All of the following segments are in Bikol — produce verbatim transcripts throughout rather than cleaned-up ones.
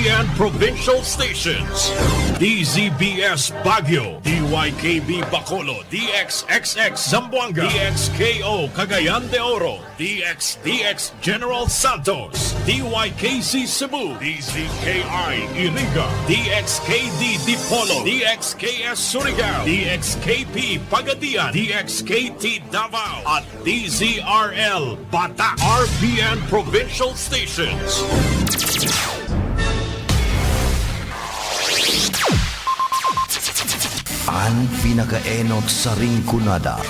and provincial stations. D Z B S Baguio, D Y K B Bacolod, D X X X Zamboanga, D X K O Cagayan de Oro, D X D X General Santos, D Y K Z Cebu, D Z K I Iriga, D X K D Dipolog, D X K S Surigao, D X K P Pagadian, D X K T Davao, at D Z R L Bata, R P N Provincial Stations. An pinakaenot sa Rinconada.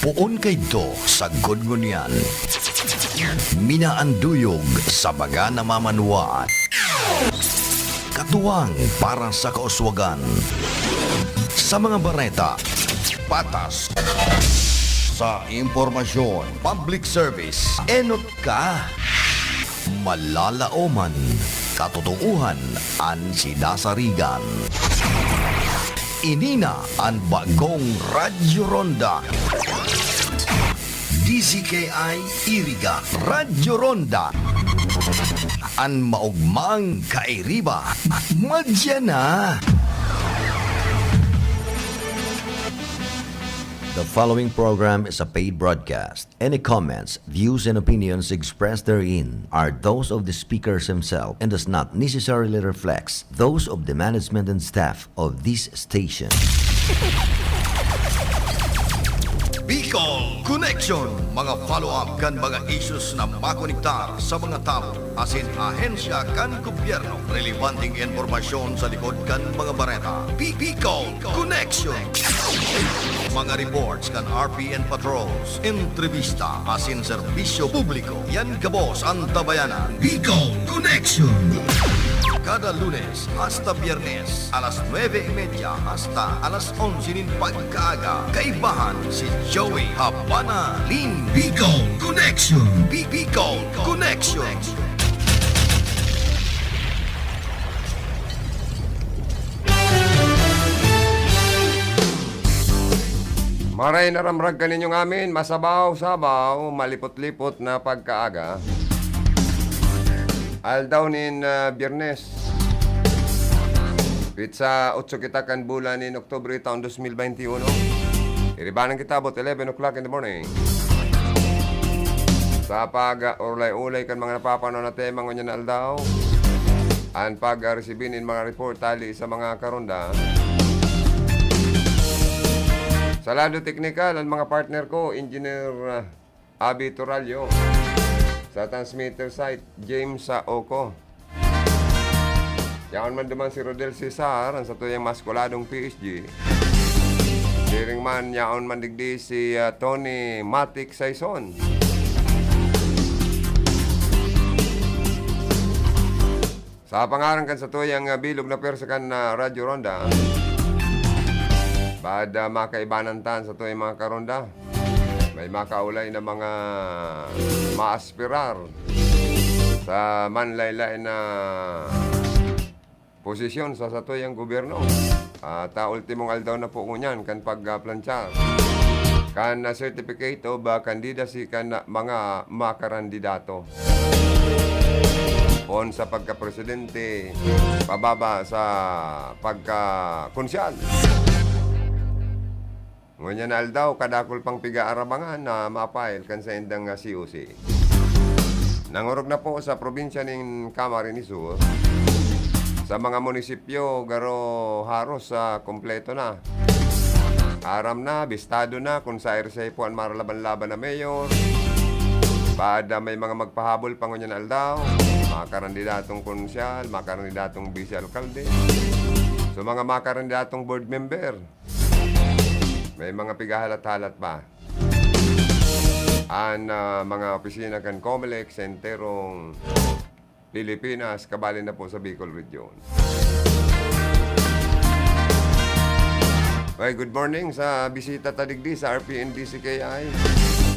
Poon kaidto sagkod ngunyan. Minaanduyog sa mga namamanwaan. Katuwang para sa kauswagan. Sa mga bareta, patas. Sa impormasyon, public service, enot ka. Malalaoman, katotoohan an sinasarigan. Ini na an bagong Radyo Ronda. D Z K I Iriga, Radyo Ronda. An maogmang kairiba, madya na. The following program is a paid broadcast. Any comments, views, and opinions expressed therein are those of the speakers himself and does not necessarily reflect those of the management and staff of this station. Bicol Connection, mga follow-up kan mga issues na makonektar sa mga tawo asin ahensya kan gobyerno. Relebanteng impormasyon sa likod kan mga bareta. Bi-, Bicol Connection. Mga reports kan R P N patrols, entrevista asin serbisyo publiko. Yan gabos an tabayanan. Bicol Connection. Kada Lunes hasta Biyernes, alas nuebe y media hasta alas onse nin pagkaaga, kaibahan si Joey Habana nin Bicol Connection. Bi-, Bicol Connection. Maray na ramrag kaninyo ngamin, masabaw-sabaw, malipot-lipot na pagkaaga. Aldaw nin, ah, Biyernes. Petsa otso kita kan bulan nin Oktubre, taon dos mil benti uno. Iribanan kita about eleven o'clock in the morning. Sa pag-ulay-ulay kan mga napapanon na tema ngunyan na aldaw, an pag-resibi nin mga report hali sa mga karonda. Sa lado teknikal, an mga partner ko, Engineer, ah, Abi Torallo. Sa transmitter site, James Saoco. Yaon man duman si Rodel Cesar, an satuyang maskuladong P S G. Siring man, yaon man digdi si, ah, Tony Matic Saison. Sa pangaran kan satuyang, ah, bilog na pwersa kan, ah, Radyo Ronda, baad, ah, makaibanan ta an satuyang mga karonda. May makaulay na mga maaspirar sa manlaen-laen na posisyon sa satuyang gobyerno. At, ah, ultimong aldaw na po ngunyan kan pagplanchar kan, ah, certificate of, ah, candidacy kan, ah, mga makarandidato. Poon sa pagkapresidente, pababa sa pagkakonsyal. Ngunyan na aldaw, kadakul pang pigaarabangan na ma-file kan saindang, ah, C O C. Nangorog na po sa probinsya nin Camarines Sur. Sa mga munisipyo, garo haros, ah, kompleto na. Aram na, bistado na kun saen siya po an maralaban-laban na mayor. Baad, ah, may mga magpahabol pa ngunyan na aldaw, mga karandidatong konsyal, mga karandidatong vice alkalde. So, mga, mga karandidatong board member, may mga pigahalat-halat pa. An, ah, mga opisina kan Comelec sa enterong Pilipinas, kabali na po sa Bicol Region. Okay, good morning sa bisita ta digdi sa R P N D C K I,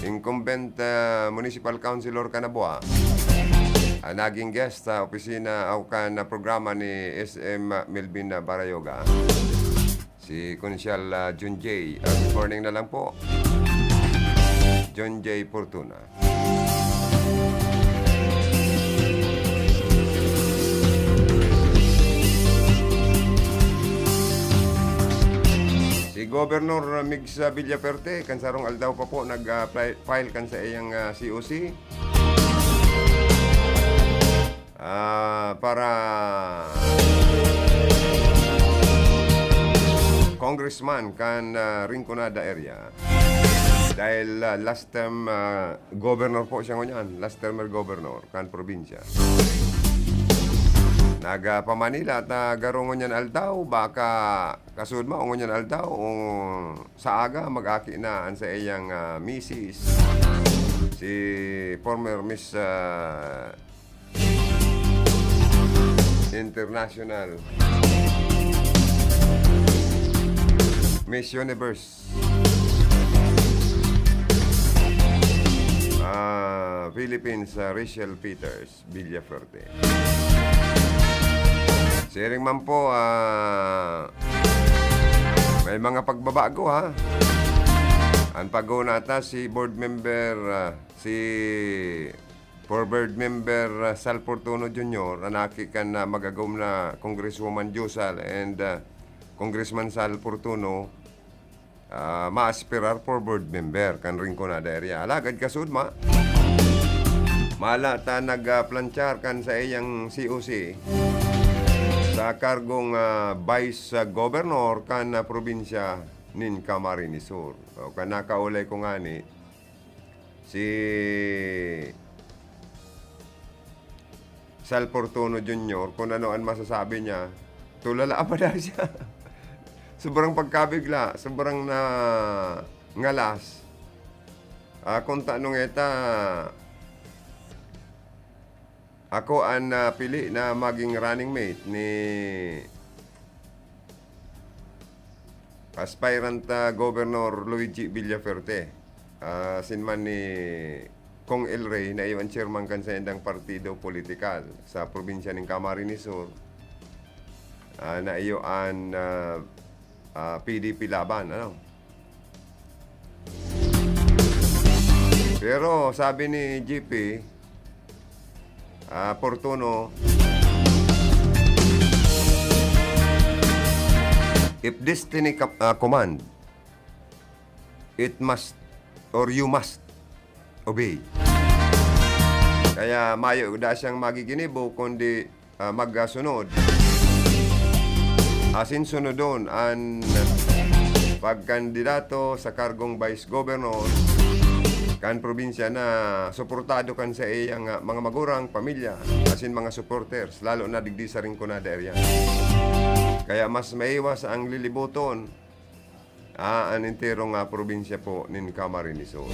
incumbent, ah, Municipal Councilor Canaboa. An naging guest sa opisina o kan programa ni S M Melvin Barayoga. Si Konsyal, ah, John Jay. Ah, good morning na lang po. John Jay Fortuna. Governor Migs, ah, Villafuerte, kan sarong aldaw pa po nag, ah, file, file kan sa iyang, ah, C O C. Ah, para congressman kan, ah, Rinconada area. Dahil, ah, last term, ah, governor po siya ngunyan, last termer governor kan probinsya. Naga pa Manila ta garo ngunyan aldaw, baka kasud mo ngunyan aldaw, o sa aga, mag-aki na an sa iyang, ah, misis, si former Miss, ah, International, Miss Universe, ah, Philippines, ah, Rachel Peters Villafuerte. Siring man po, ah, may mga pagbabago, ha. An pag-una ta, si board member, ah, si former member, ah, Sal Fortuno Junior, an aki kan, ah, magagom na Congresswoman Josal and, ah, Congressman Sal Fortuno, ah, maaspirar for board member kan Rinconada area. Alagad kasud ma, mala ta nagplanchar kan sa iyang C O C sa kargong, ah, vice, ah, governor kan, ah, probinsya nin Camarines Sur. O, kan nakaulay ko ngani, si Sal Fortuno Junior, kung ano an masasabi niya, tulala pa daw siya. Sobrang pagkabigla, sobrang na ngalas. Ah, kung ta, nung eta, ako an napili na maging running mate ni aspirant, ah, Governor Luigi Villafuerte, ah, asin man ni Cong El Rey na iyo an chairman kan saindang partido politikal sa probinsya nin Camarines Sur, ah, na iyo an, ah, ah, P D P Laban, ano? Pero sabi ni G P, ah, Fortuno, "If destiny co-, ah, command, it must or you must obey." Kaya mayo da siyang magiginibo, kundi, ah, magkasunod. Asin sunodon an pagkandidato sa kargong vice governor kan probinsya na suportado kan sa iyang, ah, mga magurang, pamilya, asin mga supporters, lalo na digdi sa Rinconada area. Kaya mas maiwas ang lilibuton, ah, an enterong, ah, probinsya po nin Camarines Sur.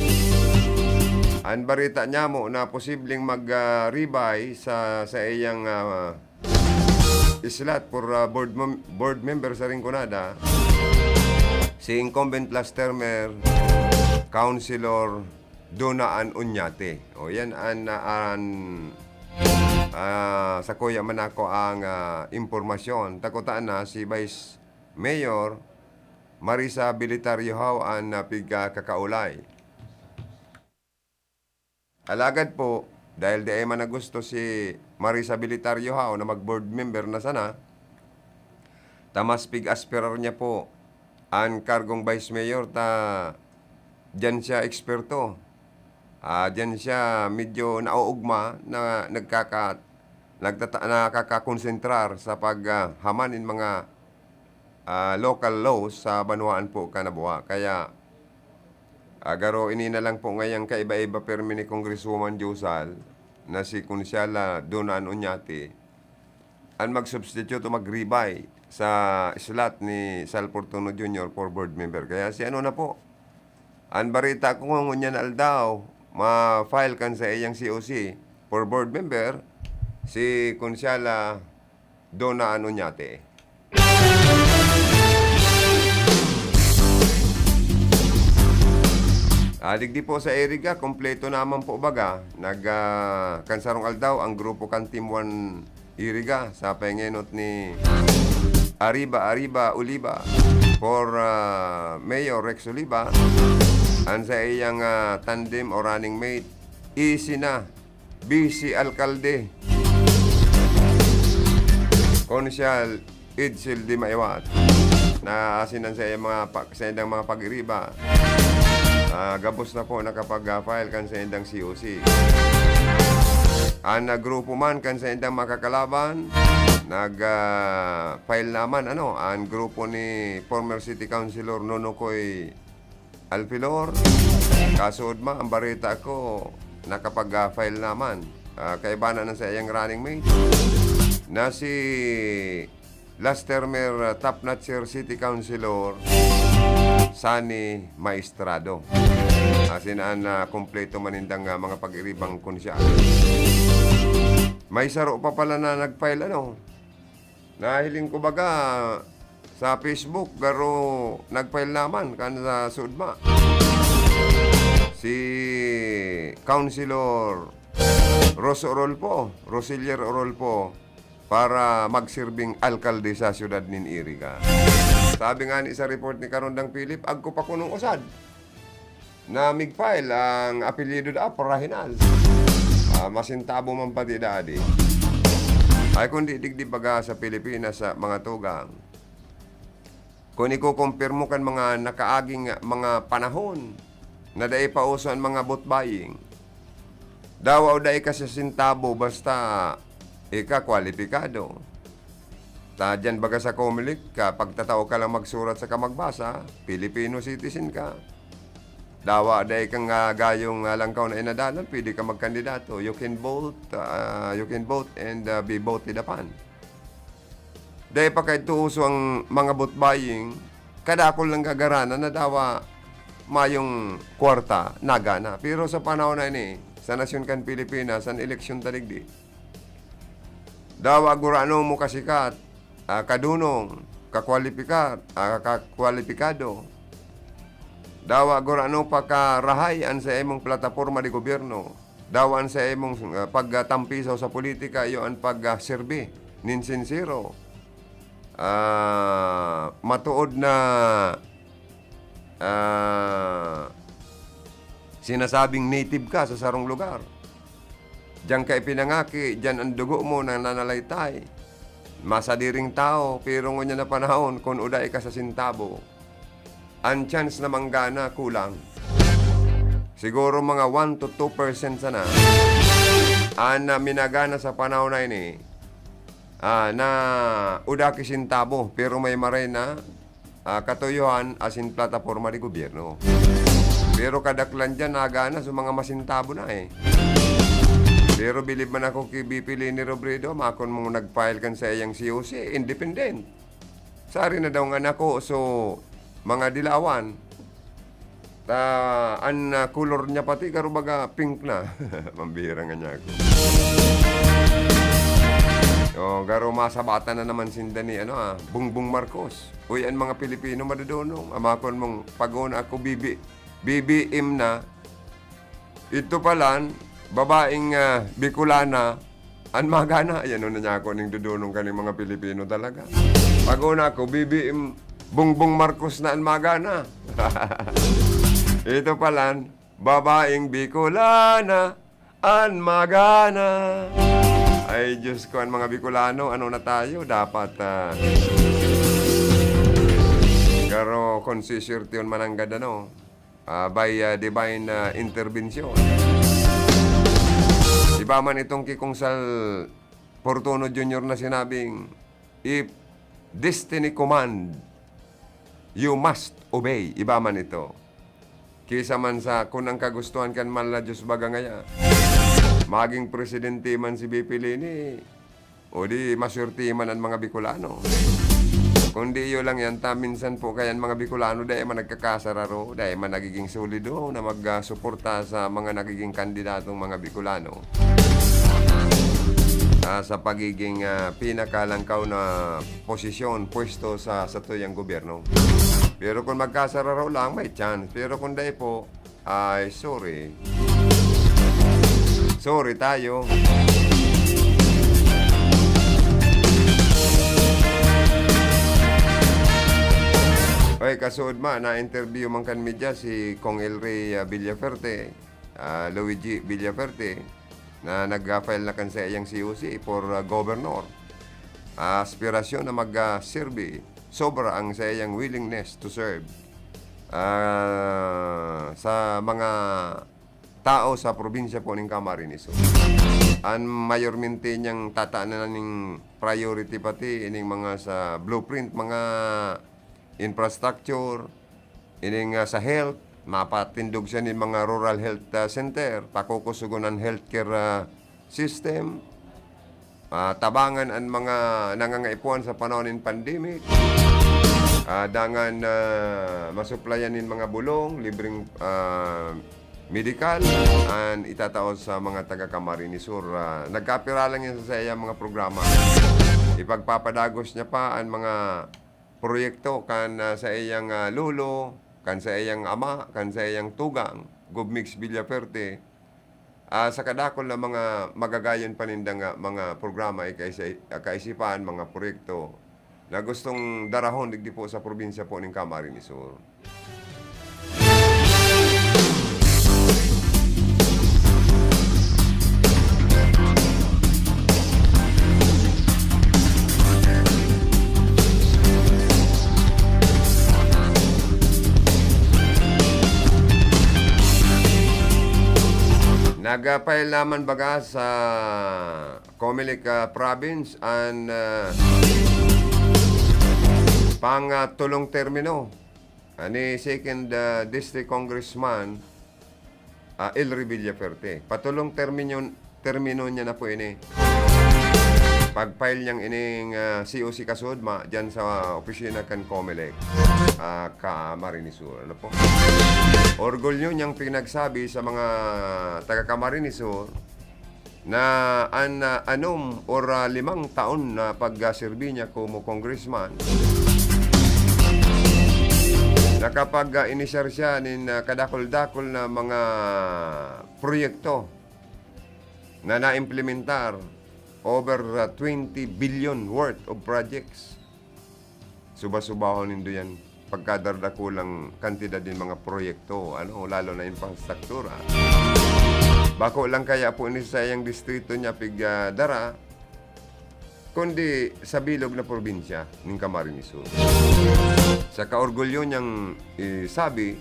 An bareta nyamo na posibleng mag, ah, ribay sa, sa iyang, ah, slot for, ah, board mem-, board member sa Rinconada, si incumbent last termer, Councilor Dona Ann Oñate. O, yan an, ah, an, ah, sa kuya man ako ang, ah, impormasyon. Takutan na si Vice Mayor Marisa Bilitar Yohao an, ah, pigkakaulay. Alagad po, dahil di ay man na gusto si Marisa Bilitar Yohao na mag-board member na sana, ta mas pig-aspirar niya po an kargong vice mayor, ta diyan siya eksperto. Ah, diyan siya medyo nauugma na nagkaka-, nagtata-, nakakakonsentrar sa pag, ah, haman nin mga, ah, local laws sa banwaan po kan nabuha. Kaya, ah, garo ini na lang po ngayang kaiba-iba pirmi ni Congresswoman Josal na si Konsyala Dona Ann Oñate an mag-substitute o magribay sa slot ni Sal Fortuno Junior for board member. Kaya si ano na po, an bareta ko ngunyan aldaw, ma-file kan sa iyang C O C for board member, si Konsyala Dona Ann Oñate. Ah, digdi po sa Iriga, kompleto naman po baga. Nag, ah, kan sarong aldaw, ang grupo kan Team One Iriga sa pahingenot ni Arriba, Arriba, Oliva for, ah, Mayor Rex Oliva. An sa iyang, ah, tandem o running mate, easy na. Vice Alkalde, Konsyal Edsel de Maiwat. na asin an saiyang mga pa-, saindang mga pag-iriba. Ah, gabos na po nakapag-file kan saindang C O C. An, ah, grupo man kan saindang mga kakalaban, nag, ah, file naman, ano, an grupo ni former City Councilor Nonocoy Alfilor. Kasood ma, ang bareta ko, nakapag, ah, file naman. Ah, kaiba na ng saiyang running mate na si last termer, ah, top notcher city councilor, Sonny Maestrado. Asin an, ah, kompleto man nindang, ah, mga pag-iribang kun siya. May saro pa pala na nag-file, ano, nahiling ko baga sa Facebook, garo nag-file naman kan sa Sudma. Si Councilor Ros Orolfo, Rosilier Orolfo, para magsirbing alkalde sa siyudad nin Iriga. Sabi nga ni sa report ni Karondang Philip, agko pa kunong usad na mig-file ang apelyido da Parahinal. Ah, masintabo man pati dadi. Ay, kundi digdi baga sa Pilipinas, sa mga tugang. Kun iko-compare mo kan mga nakaaging mga panahon na dai pa uso an mga vote buying, dawa o dai ka sa sentabo, basta ika kwalipikado. Ta diyan baga sa Comelec, ka pagtatao ka lang magsurat saka magbasa, Filipino citizen ka. Dawa dai ka nga gayong, ah, langkaw na inadalan, pwede ka magkandidato. You can vote, ah, you can vote and, ah, be voted upon. Dai pa kaidto uso ang mga vote buying, kadakul lang gagaranan na dawa mayong kwarta, nagana. Pero sa panahon na ini, sa nasyon kan Pilipinas, an eleksyon ta digdi, dawa gurano mo kasikat, ah, kadunong, kakwalipikat, ah, kakwalipikado. Dawa gurano pa karahay an sa imong plataporma de gobyerno. Dawa an sa imong, ah, pagtampisaw sa politika, iyo an pagserbi nin sinsero. Ah, matuod na, ah, sinasabing native ka sa sarong lugar. Diyan ka ipinangaki, diyan ang dugo mo nananalaytay. Masadiring tawo, pero ngunyan na panahon, kun uda ika sa sentabo, an chance na manggana kulang. Siguro mga one to two percent sana an, ah, minagana sa panahon na ini, ah, na uda ki sentabo, pero may maray na, ah, katuyohan asin plataporma de gobyerno. Pero kadaklan diyan nagana sa mga masentabo na, eh. Pero bilib man ako ki V P Leni Robredo, makon mong nag-file kan saiyang C O C, independent. Sari na daw nga nako, so, mga dilawan. Ta, an, ah, kulor niya pati, garo baga pink na. Pambihira nga niya ako. O, garo masabatan na naman sinda ni, ano, ah, Bongbong Marcos. Uy, an mga Pilipino madudunong. Amakon mong pag-una ako, B B, B B M na. Ito palan, babaeng, ah, Bicolana, an magana. Ayan, ano niya ako ning dudunong kaning mga Pilipino talaga. Pag-una ako, B B M, Bongbong Marcos na an magana. Ito palan, babaeng Bicolana, an magana. Ay, Diyos ko, an mga Bicolano, ano na tayo? Dapat, ah, garo konsisirtyon mananggad, ano? Ah, by, ah, divine, ah, intervention. Iba man itong ki Kong Sal Fortuno Junior na sinabing, "If destiny command, you must obey." Iba man ito. Kisa man sa, kun ang kagustuhan kan Mahal na Diyos baga ngaya, maging presidente man si B P Leni, o di, maswerte man an mga Bicolano. Kundi iyo lang yan, ta minsan po kaya an mga Bicolano, dai man nagkakasararo, dai man nagiging solido na mag, ah, suporta sa mga nagiging kandidatong mga Bicolano. Ah, sa pagiging, ah, pinakalangkaw na posisyon, pwesto sa, sa tuyang gobyerno. Pero kung magkasararo lang, may chance. Pero kung dai po, ay, sorry. Sorry tayo. Oy, kasuod ma, na-interview man kan media si Kong El Rey, ah, Villaferte, ah, Luigi Villaferte, na nag-file na kan saiyang C O C for, ah, governor. Ah, aspirasyon na mag, ah, serbi sobra ang saiyang willingness to serve, ah, sa mga tao sa probinsya po ning Camarines Sur. An mayormente niyang tatanan ning priority pati ining mga sa blueprint, mga infrastructure, ining, ah, sa health, mapatindog siya nin mga rural health, ah, center, pakukusogon an healthcare, ah, system, ah, tabangan an mga nangangaipuhan sa panahon nin pandemic, ah, dangan, ah, masuplayan nin mga bulong, libreng, ah, medikal, an itatao sa mga taga Camarines Sur. Ah, nagkapira lang yan sa saiyang mga programa. Ipagpapadagos niya pa an mga proyekto kan, ah, saiyang, ah, lolo, kan saiyang ama, kan saiyang tugang, Gov Migs Villafuerte. Ah, sa kadakul na mga magagayon pa nindang, ah, mga programa, ikaisa-, kaisipan, mga proyekto na gustong darahon digdi po sa probinsya po ning Camarines Sur. Nag-file naman baga sa Comelec, ah, province an, ah, pang, ah, tulong termino, ah, ni second, ah, District Congressman, ah, Elry Villafuerte. Patulong termino, termino niya na po ini. Pag-file niyang ining, ah, C O C kasudma dyan sa opisina kan Comelec, ah, Camarines Sur. Ano po? Orgulyo niyang pinagsabi sa mga taga Camarines Sur na an, ah, anom or, ah, limang taon na pagserbi niya komo congressman, nakapag, ah, inisyar siya nin, ah, kadakul-dakul na mga proyekto na naimplementar, over, ah, twenty billion worth of projects. Suba-subahon nindo yan, pagkadarakulang kantidad nin mga proyekto, ano, lalo na infrastruktura. Bako lang kaya po ni sa saiyang distrito niya pig, ah, dara, kundi sa bilog na probinsya nin Camarines Sur. Sa kaorgulyo niyang isabi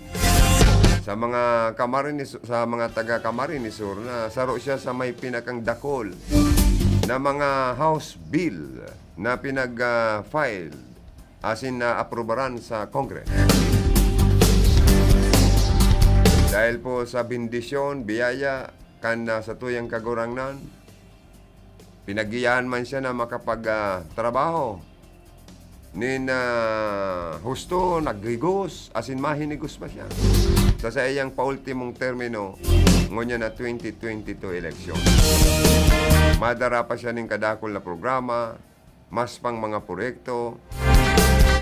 sa mga Camarines, sa mga taga Camarines Sur na saro siya sa may pinakang dakul na mga House Bill na pinag, ah, file asin naaprubaran sa Congress. Dahil po sa bendisyon, biyaya kan, ah, satuyang Kagurangnan, pinagiyahan man siya na makapag, ah, trabaho nin, ah, husto, naghigos, asin mahinigos pa siya sa saiyang paultimong termino, ngunyan na twenty twenty-two eleksyon. Madara pa siya nin kadakul na programa, mas pang mga proyekto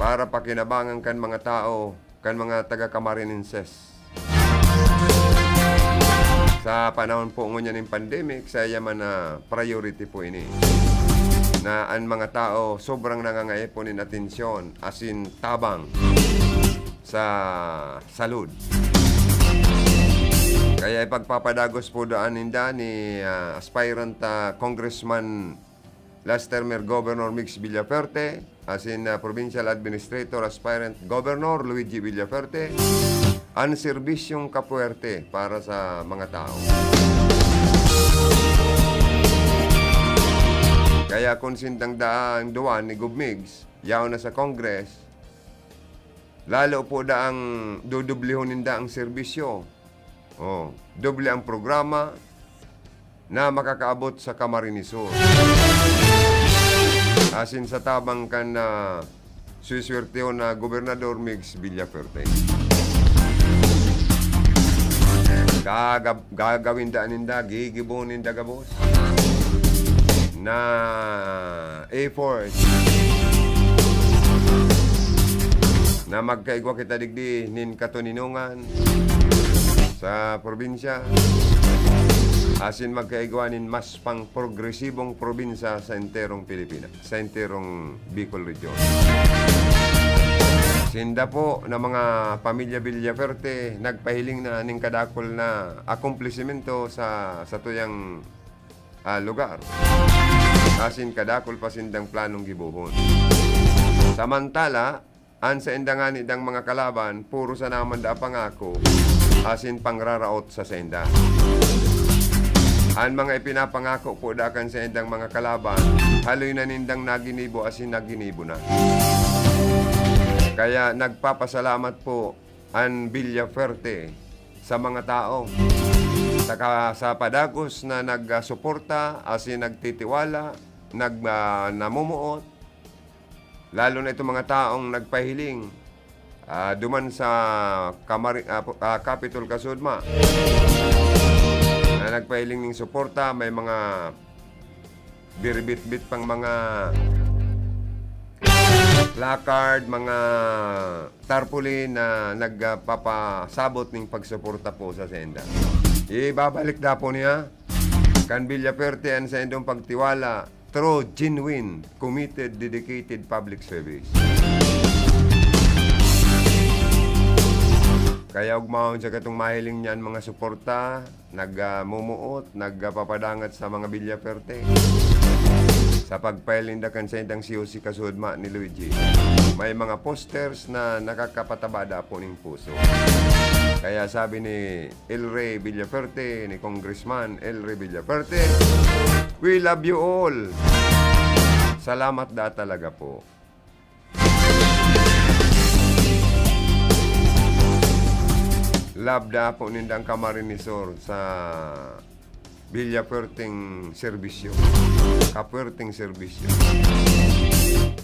para pakinabangan kan mga tao, kan mga taga Camarinenses. Sa panahon po ngunyan nin pandemic, saiya man na priority po ini, na an mga tao sobrang nangangaipo nin atensyon asin tabang sa salud. Kaya ipagpapadagos po daan ninda ni, ah, aspirant, ah, Congressman last termer Governor Migs Villafuerte, asin, ah, Provincial Administrator Aspirant Governor Luigi Villafuerte, an serbisyong kapuwerte para sa mga tao. Kaya kun sindang daa an duwa ni Gov Migs, yaon na sa Congress, lalo po daang dudublihon ninda ang serbisyo. Oh, doble ang programa na makakaabot sa Camarines Sur. Asin sa tabang kan, ah, suswertehon na Gobernador Migs Villafuerte. Gagab-, gagawin daan ninda, gigibohon ninda gabos na effort na magkaigwa kita digdi nin katoninongan sa probinsya, asin magkaigwa nin mas pang-progresibong probinsya sa enterong Pilipinas, sa enterong Bicol Region. Sinda po na mga pamilya Villafuerte nagpahiling na ning kadakul na akomplisimento sa satuyang, ah, lugar. Asin kadakul pa sindang planong gibohon. Samantala, An sainda ngani dang mga kalaban, puro sana man daa pangako, asin pangraraot sa sainda. An mga ipinapangako po daa kan saindang mga kalaban, haloy na nindang naginibo asin naginibo na. Kaya nagpapasalamat po an Villafuerte sa mga tao, saka sa padagos na nagsuporta asin nagtitiwala, nag-, ah, namumuot, lalo na itong mga taong nagpahiling, ah, duman sa Kamari-, ah, pu-, ah, Capitol Kasudma, na nagpahiling ning suporta, may mga biribitbit pang mga placard, mga tarpaulin na nagpapasabot ning pagsuporta po sa senda. Ibabalik daa po niya kan Villafuerte an saindong pagtiwala, true, genuine, committed, dedicated public service. Kaya ugmahon sa katong mahiling niyan mga suporta, nagmumuot, nagpapadangat sa mga Villafuerte. Sa pagpahiling daa kan saindang C O C kasudma ni Luigi, may mga posters na nakakapataba daa po ning puso. Kaya sabi ni El Rey Villafuerte, ni Congressman El Rey Villafuerte, "We love you all." Salamat daa talaga po. Love daa po ninda ang Camarines Sur sa Villafuerteng serbisyo. Kapuerteng serbisyo.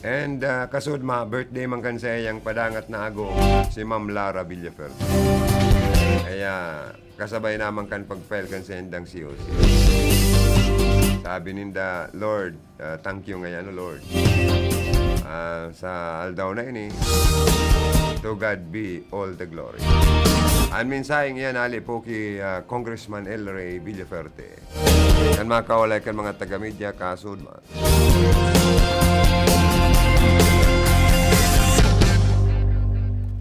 And, ah, kasudma, birthday man kan saiyang padangat na agom, si Ma'am Lara Villafuerte. Kaya, kasabay naman kan pag-file kan saindang C O C. Sabi ninda, "Lord, ah, thank you ngayon, Lord. Ah, sa aldaw na ini, to God be all the glory." An mensaheng iyan hali po ki, ah, Congressman El Rey Villafuerte. Kan mga kaulay kan mga taga-media, kasudma.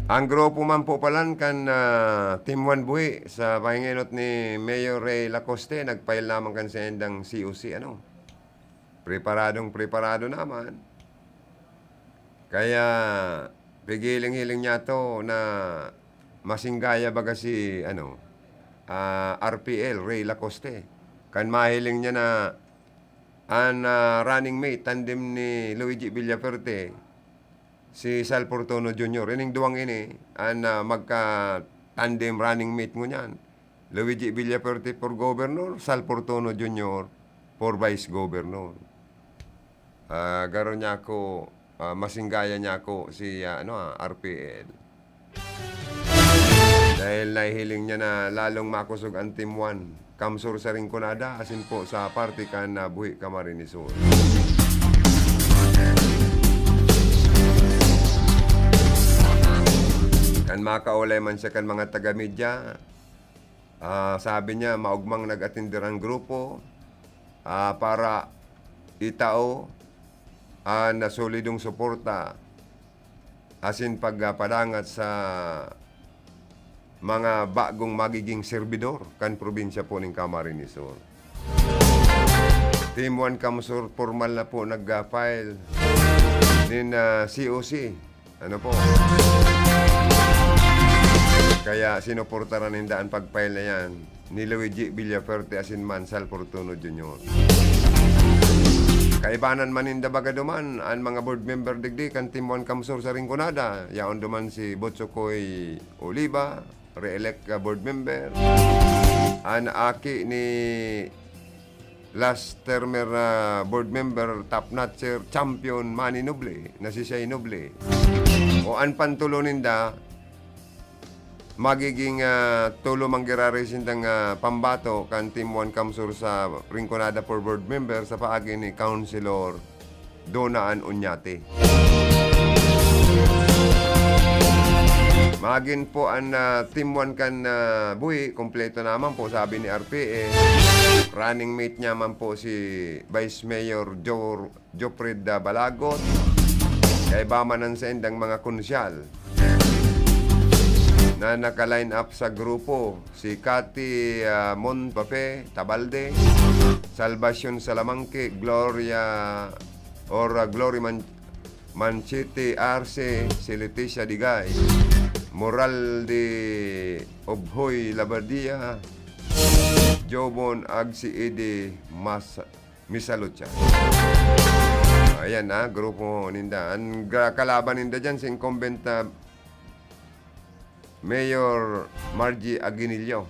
Ang grupo man po palan kan, ah, Team One Buhi sa pangenot ni Mayor Rey Lacoste, nag-file naman kan saindang C O C, ano. Preparadong preparado naman. Kaya, pigiling-hiling niya to na masinggaya baga si, ano, ah, R P L, Rey Lacoste. Kan mahiling niya na an, ah, running mate, tandem ni Luigi Villafuerte, si Sal Fortuno Junior. Ining duwang ini, an, ah, magka-tandem running mate ngunyan. Luigi Villafuerte for governor, Sal Fortuno Junior for vice governor. Ah, garo niya ako, ah, masinggaya niya ako si, ah, ano, ah, R P L. Dahil nahihiling niya na lalong makosog an Team One, CamSur sa Rinconada, asin po sa parte kan, ah, Buhi, Camarines Sur. Kan makaulay man siya kan mga taga-media, ah, sabi niya, maogmang nag-atender ang grupo, ah, para itao an solidong suporta asin pagpadangat sa mga bagong magiging serbidor kan probinsya po nin Camarines Sur. Team One CamSur, pormal na po nag-file nin, ah, C O C. Ano po? Kaya sinuportaran ninda an pag-file na yan ni Luigi Villafuerte asin man Sal Fortuno Junior. Kaibanan man ninda baga duman an mga board member digdi kan Team One CamSur sa Rinconada. Yaon duman si Botsokoy Oliva, re-elect, ah, board member. An aki ni last termer na board member, top notcher, champion, Manny Noble, na si Shai Noble. O an pantulo ninda, magiging, ah, tulo man giraray sindang, ah, pambato kan Team One CamSur sa Rinconada for board member sa paagi ni Councilor Dona Ann Oñate. Magin po an, ah, Team One kan, ah, Buhi, kompleto naman po, sabi ni R P A. Running mate niya man po si Vice Mayor Jo-, Jofred, ah, Balagot. Kaiba man an saindang mga konsyal na naka-line up sa grupo, si Cathy, ah, Monpafe Tabalde, Salvacion Salamanque, Gloria or, ah, Glory Man-, Manchete Arce, si Leticia Digay, Moral de Obhoy Labadia, Jobon ag si Eddie Mas Misalucha. Ayan na, grupo ninda. Ang gra- kalaban ninda dyan, si incumbent na Mayor Margie Aguinillo.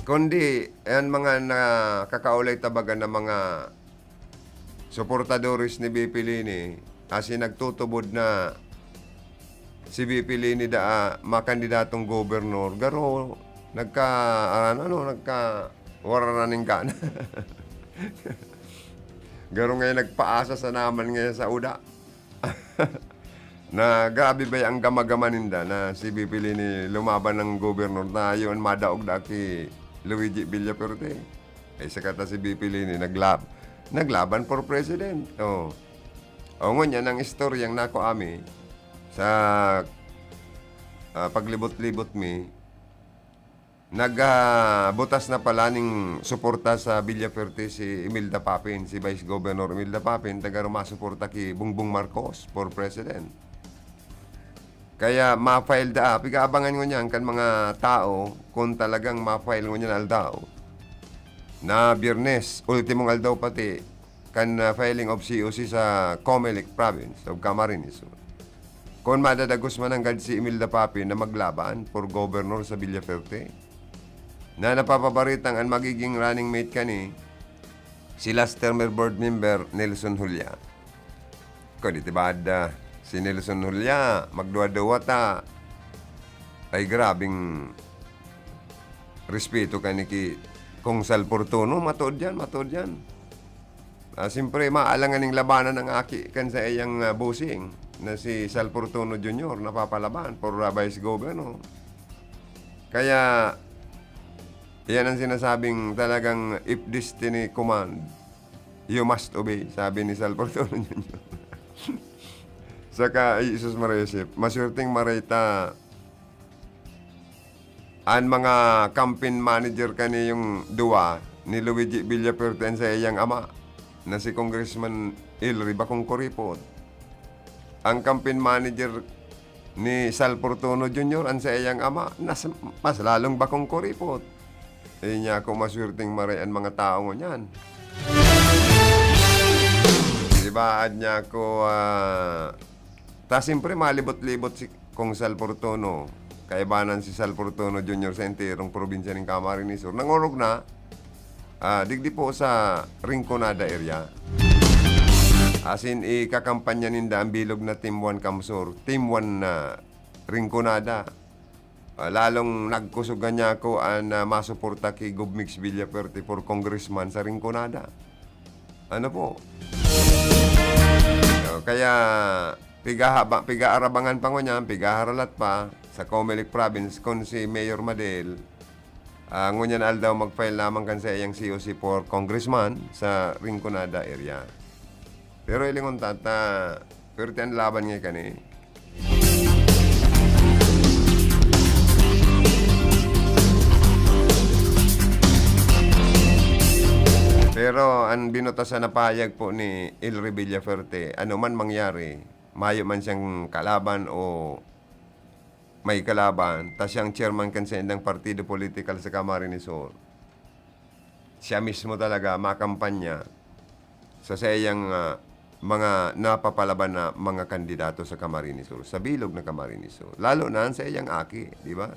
Kundi, ang mga nakakaulay tabaga na mga suportadores ni B P Leni, asin nagtutubod na si B P Leni daa makandidatong gobernador, garo nagka-, ano, ano, nagka-, wara na ning gana. Garo ngayon nagpaasa sa naman ngayon sa uda. Na grabe ba ang gama-gama ninda na si B P Leni lumaban ng gobernador na yun madaog da ki Luigi Villafuerte? Eh, saka ta si B P Leni naglab-, naglaban for president. Oh. O, ngunyan ang istoryang nako ami sa, ah, paglibot-libot mi, nag, ah, butas na pala ning suporta sa Villafuerte si Imelda Papin, si Vice Governor Imelda Papin, taga ruma suporta ki Bongbong Marcos for president. Kaya ma-file da, pigaabangan ngunyan kan mga tao kung talagang ma-file ngunyan aldaw na Biyernes, ultimong aldaw pati, kan, ah, filing of C O C sa Comelec Province of Camarines Sur. Kun madadagos man nanggad si Imelda Papin na maglaban for governor sa Villafuerte, na napapabaritang an magiging running mate kani, si last termer board member Nelson Julia. Kung di tibada si Nelson Julia, magduwa-duwa ta, ay grabing respeto kani ki Kong Sal Fortuno, matuod yan, matuod yan. Ah, siyempre, maalangan ning labanan ang aki kan sa iyang, ah, bossing na si Sal Fortuno Junior, napapalaban for, ah, Vice Governor. Kaya, yan ang sinasabing talagang, "If destiny command, you must obey," sabi ni Sal Fortuno Junior. Saka, ay, Jesus Maria Joseph, maswerteng mareta an mga campaign manager kani yung duwa ni Luigi Villafuerte an saiyang ama, na si Congressman Elry Bacong Curipot. Ang campaign manager ni Sal Fortuno Junior, an saiyang ama, nas-, mas lalong bakong kuripot. Eh, niya ako maswerteng maray an mga tao ngunyan. Di ba, ad niya ako, ah, ta siyempre malibot-libot si Kong Sal Fortuno. Kaibanan si Sal Fortuno Junior sa enterong probinsya ning Camarines Sur. Nangorog na, ah, digdi po sa Rinconada area. Asin, ikakampanya ninda ang bilog na Team One Camsur, Team One na Rinconada. Ah, lalong nagkusog niya ako an, ah, masuporta ki Gov Migs Villafuerte for congressman sa Rinconada. Ano po? So, kaya pigahaba-, pigaarabangan pa ngunyan, pigaharalat pa sa Comelec Province kun si Mayor Madel, ah, ngunyan aldaw mag-file lamang kan saiyang C O C for congressman sa Rinconada area. Pero ilingon ta, ta, pwerte an laban nga kani. Pero an binutasan na pahayag po ni Elry Villafuerte, ano man mangyari, mayo man siyang kalaban o may kalaban, ta siyang chairman kan saindang partido politikal sa Camarines Sur. Siya mismo talaga makampanya sa saiyang, ah, mga napapalaban na mga kandidato sa Camarines Sur, sa bilog na Camarines Sur. Lalo na ang saiyang aki, di ba?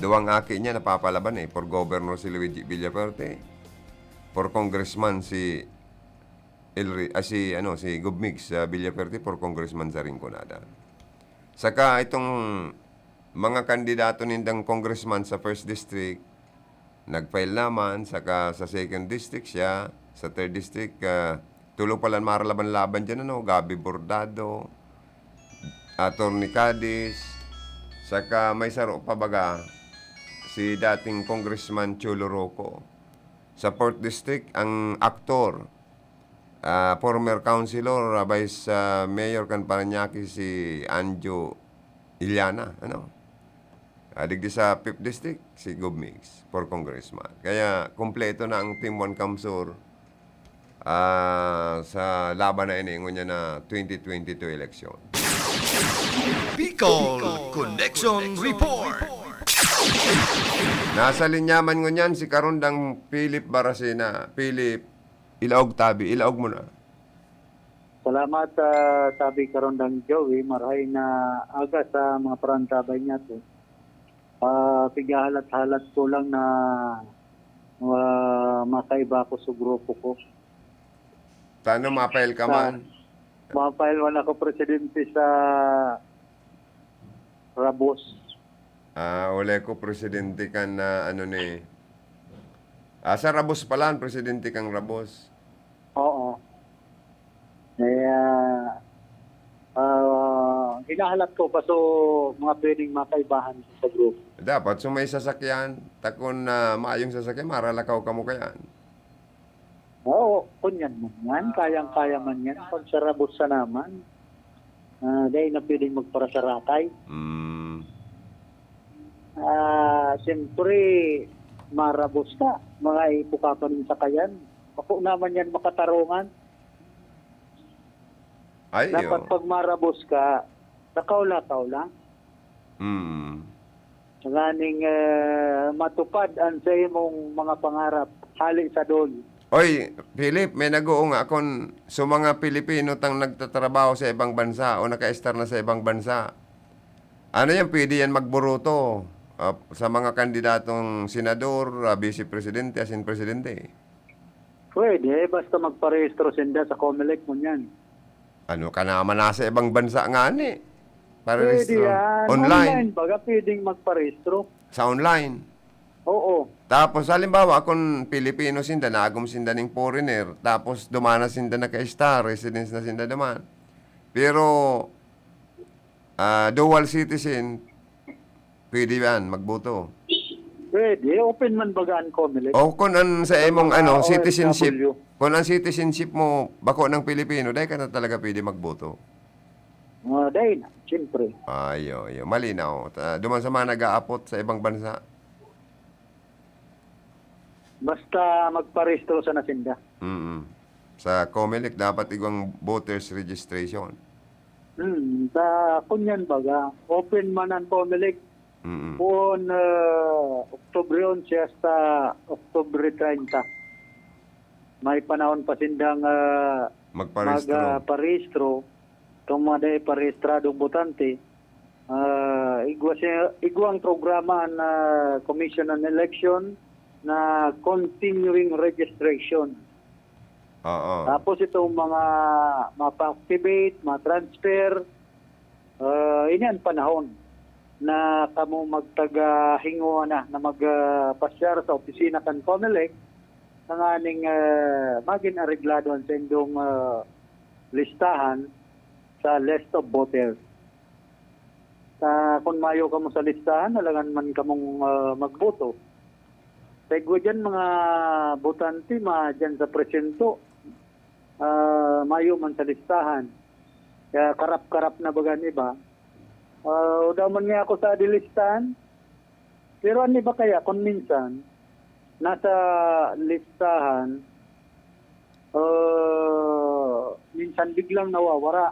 Duwang aki niya napapalaban eh. For governor si Luigi Villafuerte, for congressman si Elry, ah, si, ano, si Gov Migs, ah, Villafuerte, for congressman sa Rinconada. Saka itong mga kandidato nindang congressman sa first district, nag-file naman, saka sa second district siya, sa third district, ah, tulo palan maralaban-laban dyan, ano, Gabby Bordado, Attorney Cadiz, saka may saro pa baga, si dating Congressman Cholo Roco. Sa fourth district, ang aktor, ah, former councilor, ah, vice, ah, mayor kan Parañaque, si Anjo Iliana, ano? Ah, digdi sa fifth district, si Gov Migs for congressman. Kaya, kompleto na ang Team One Camsur. ah, sa laban na ini, ngunyan na twenty twenty-two election. Bicol Connection Report. Nasa linya man ngunyan si Karondang Philip Baracena. Philip, ilaog tabi, ilaog mo na. Salamat, ah, tabi Karondang Joey. Marahay na aga sa mga parantabay niya to. Ah, pighahalat-halat ko lang na, ah, makaiba ko sa grupo ko. Tano, mapail ka Sa man? Mapail man ako presidente sa Rabos. Ah, wala ko presidente kan na ano ni, ah, sa Rabos pala, ang presidente kang Rabos. Oo. Kaya, ah, hinahalat ko pa so mga pwedeng makaibahan sa grupo. Dapat so may sasakyan, takon na maayong sasakyan, maralakaw ka mo kayan. Oo, kunyan man yan. Kayang-kaya man yan. Pag sa Rabos sa naman, ah, dahil na pwedeng magparasarakay. Mm. Ah, siyempre, marabos ka. Mga ipo ka pa rin sa kayan. Ako naman yan makatarungan. Ay, Dapat oo. pag marabos ka, lakaw-lakaw lang. Mm. Tanganing, eh, matupad ang sa imong mga pangarap. Hali sa dol. Oy, Philip, may nag-oo nga kun sa mga Pilipino tang nagtatrabaho sa ibang bansa o naka-estar na sa ibang bansa, ano yan, pwede yan magboruto, ah, sa mga kandidatong senador, ah, vice presidente, asin presidente? Pwede, basta magparehistro sinda sa Comelec, ngunyan. Ano ka naman, nasa ibang bansa nga ni? Pwede Parehistro. yan. Online. Online, baga pwedeng magparehistro. Sa online. Oo. Tapos, halimbawa, kung Pilipino sinda, naagom sinda ning foreigner, tapos dumana sinda naka-estar, residence na sinda duman. Pero, ah, dual citizen, pwede yan, magboto. Pwede, open man baga ang Comelec. O kung ang sa Sa imong, mga ano, citizenship, O F W. kung ang citizenship mo, bako ng Pilipino, dahil ka na talaga pwede magboto. Ah, dahil na, siyempre. Ayo, ayo. Malinaw. Ta-, duman sa mga nag-aapot sa ibang bansa. Basta magparehistro sana sinda. Mm. Sa Comelec, dapat igwang voters registration. Hmm, sa kunyan baga, open man ang Comelec. Mm. Kung, ah, Oktubre onse hasta Oktubre treinta. May panahon pa sindang, ah, Magparehistro. mag, ah, parehistro. Itong mga dai parehistradong botante, ah, igwa siya, igwang programa na Commission on Election na continuing registration. Oo. Tapos itong mga mapa-activate, ma-transfer, ah, ini ang panahon na kamo magtaga hingoa na, na mag, ah, pasyar sa opisina kan Comelec, tanganing, ah, magin areglado ang saindong, ah, listahan sa list of voters. Sa, kung mayo kamo sa listahan, alangan man kamong, ah, magboto. Sa igwa diyan, mga botante, ma-, diyan sa presinto, ah, mayo man sa listahan. Kaya karap-karap na baga an iba. Ah, o daw man nga ako sa listahan. Pero an iba kaya, kung minsan, nasa listahan, ah, minsan biglang nawawara.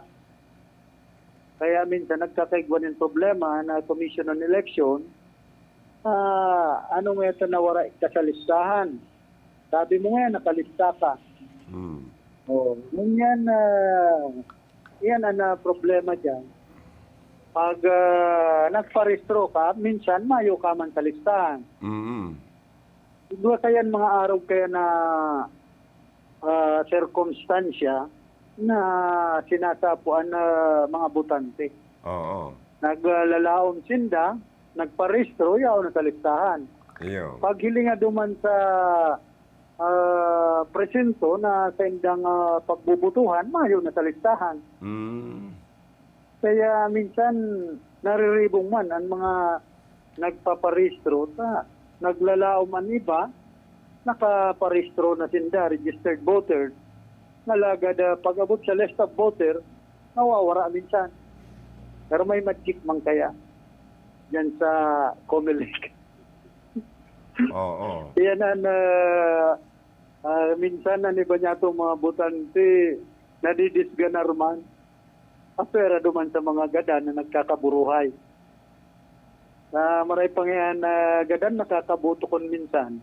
Kaya minsan nagkakaigwa nin problema na Commission on Election, ah, ano nga ito nawara ka sa listahan? Sabi mo nga, nakalista ka. Hmm. Oh, ngunyan, ah, yan ang, ah, problema diyan. Pag, ah, nagparehistro ka, minsan mayo ka man sa listahan. Mm. Igwa kaya an mga arog kaya na, ah, sirkumstansya na sinasapuan na mga botante. Oo. Naglalaom sinda, nagparehistro, yaon na sa listahan. Iyo. Paghilinga duman sa, ah, presinto na saindang, ah, pagbubutuhan, mayo na sa listahan. Mm. Kaya minsan, nariribong man an mga nagpaparehistro ta naglalaom an iba, nakaparehistro na sinda, registered voter. Alagad, ah, pag-abot sa list of voter, nawawara minsan. Pero may magic man kaya diyan sa Comelec. Oo. Yan ang, ah, Ah, minsan, an iba niya itong mga botante, nadidisganar man. Apwera duman sa mga gadan na nagkakaburuhay. Na maray pa ngayon na gadan nakakaboto kun minsan.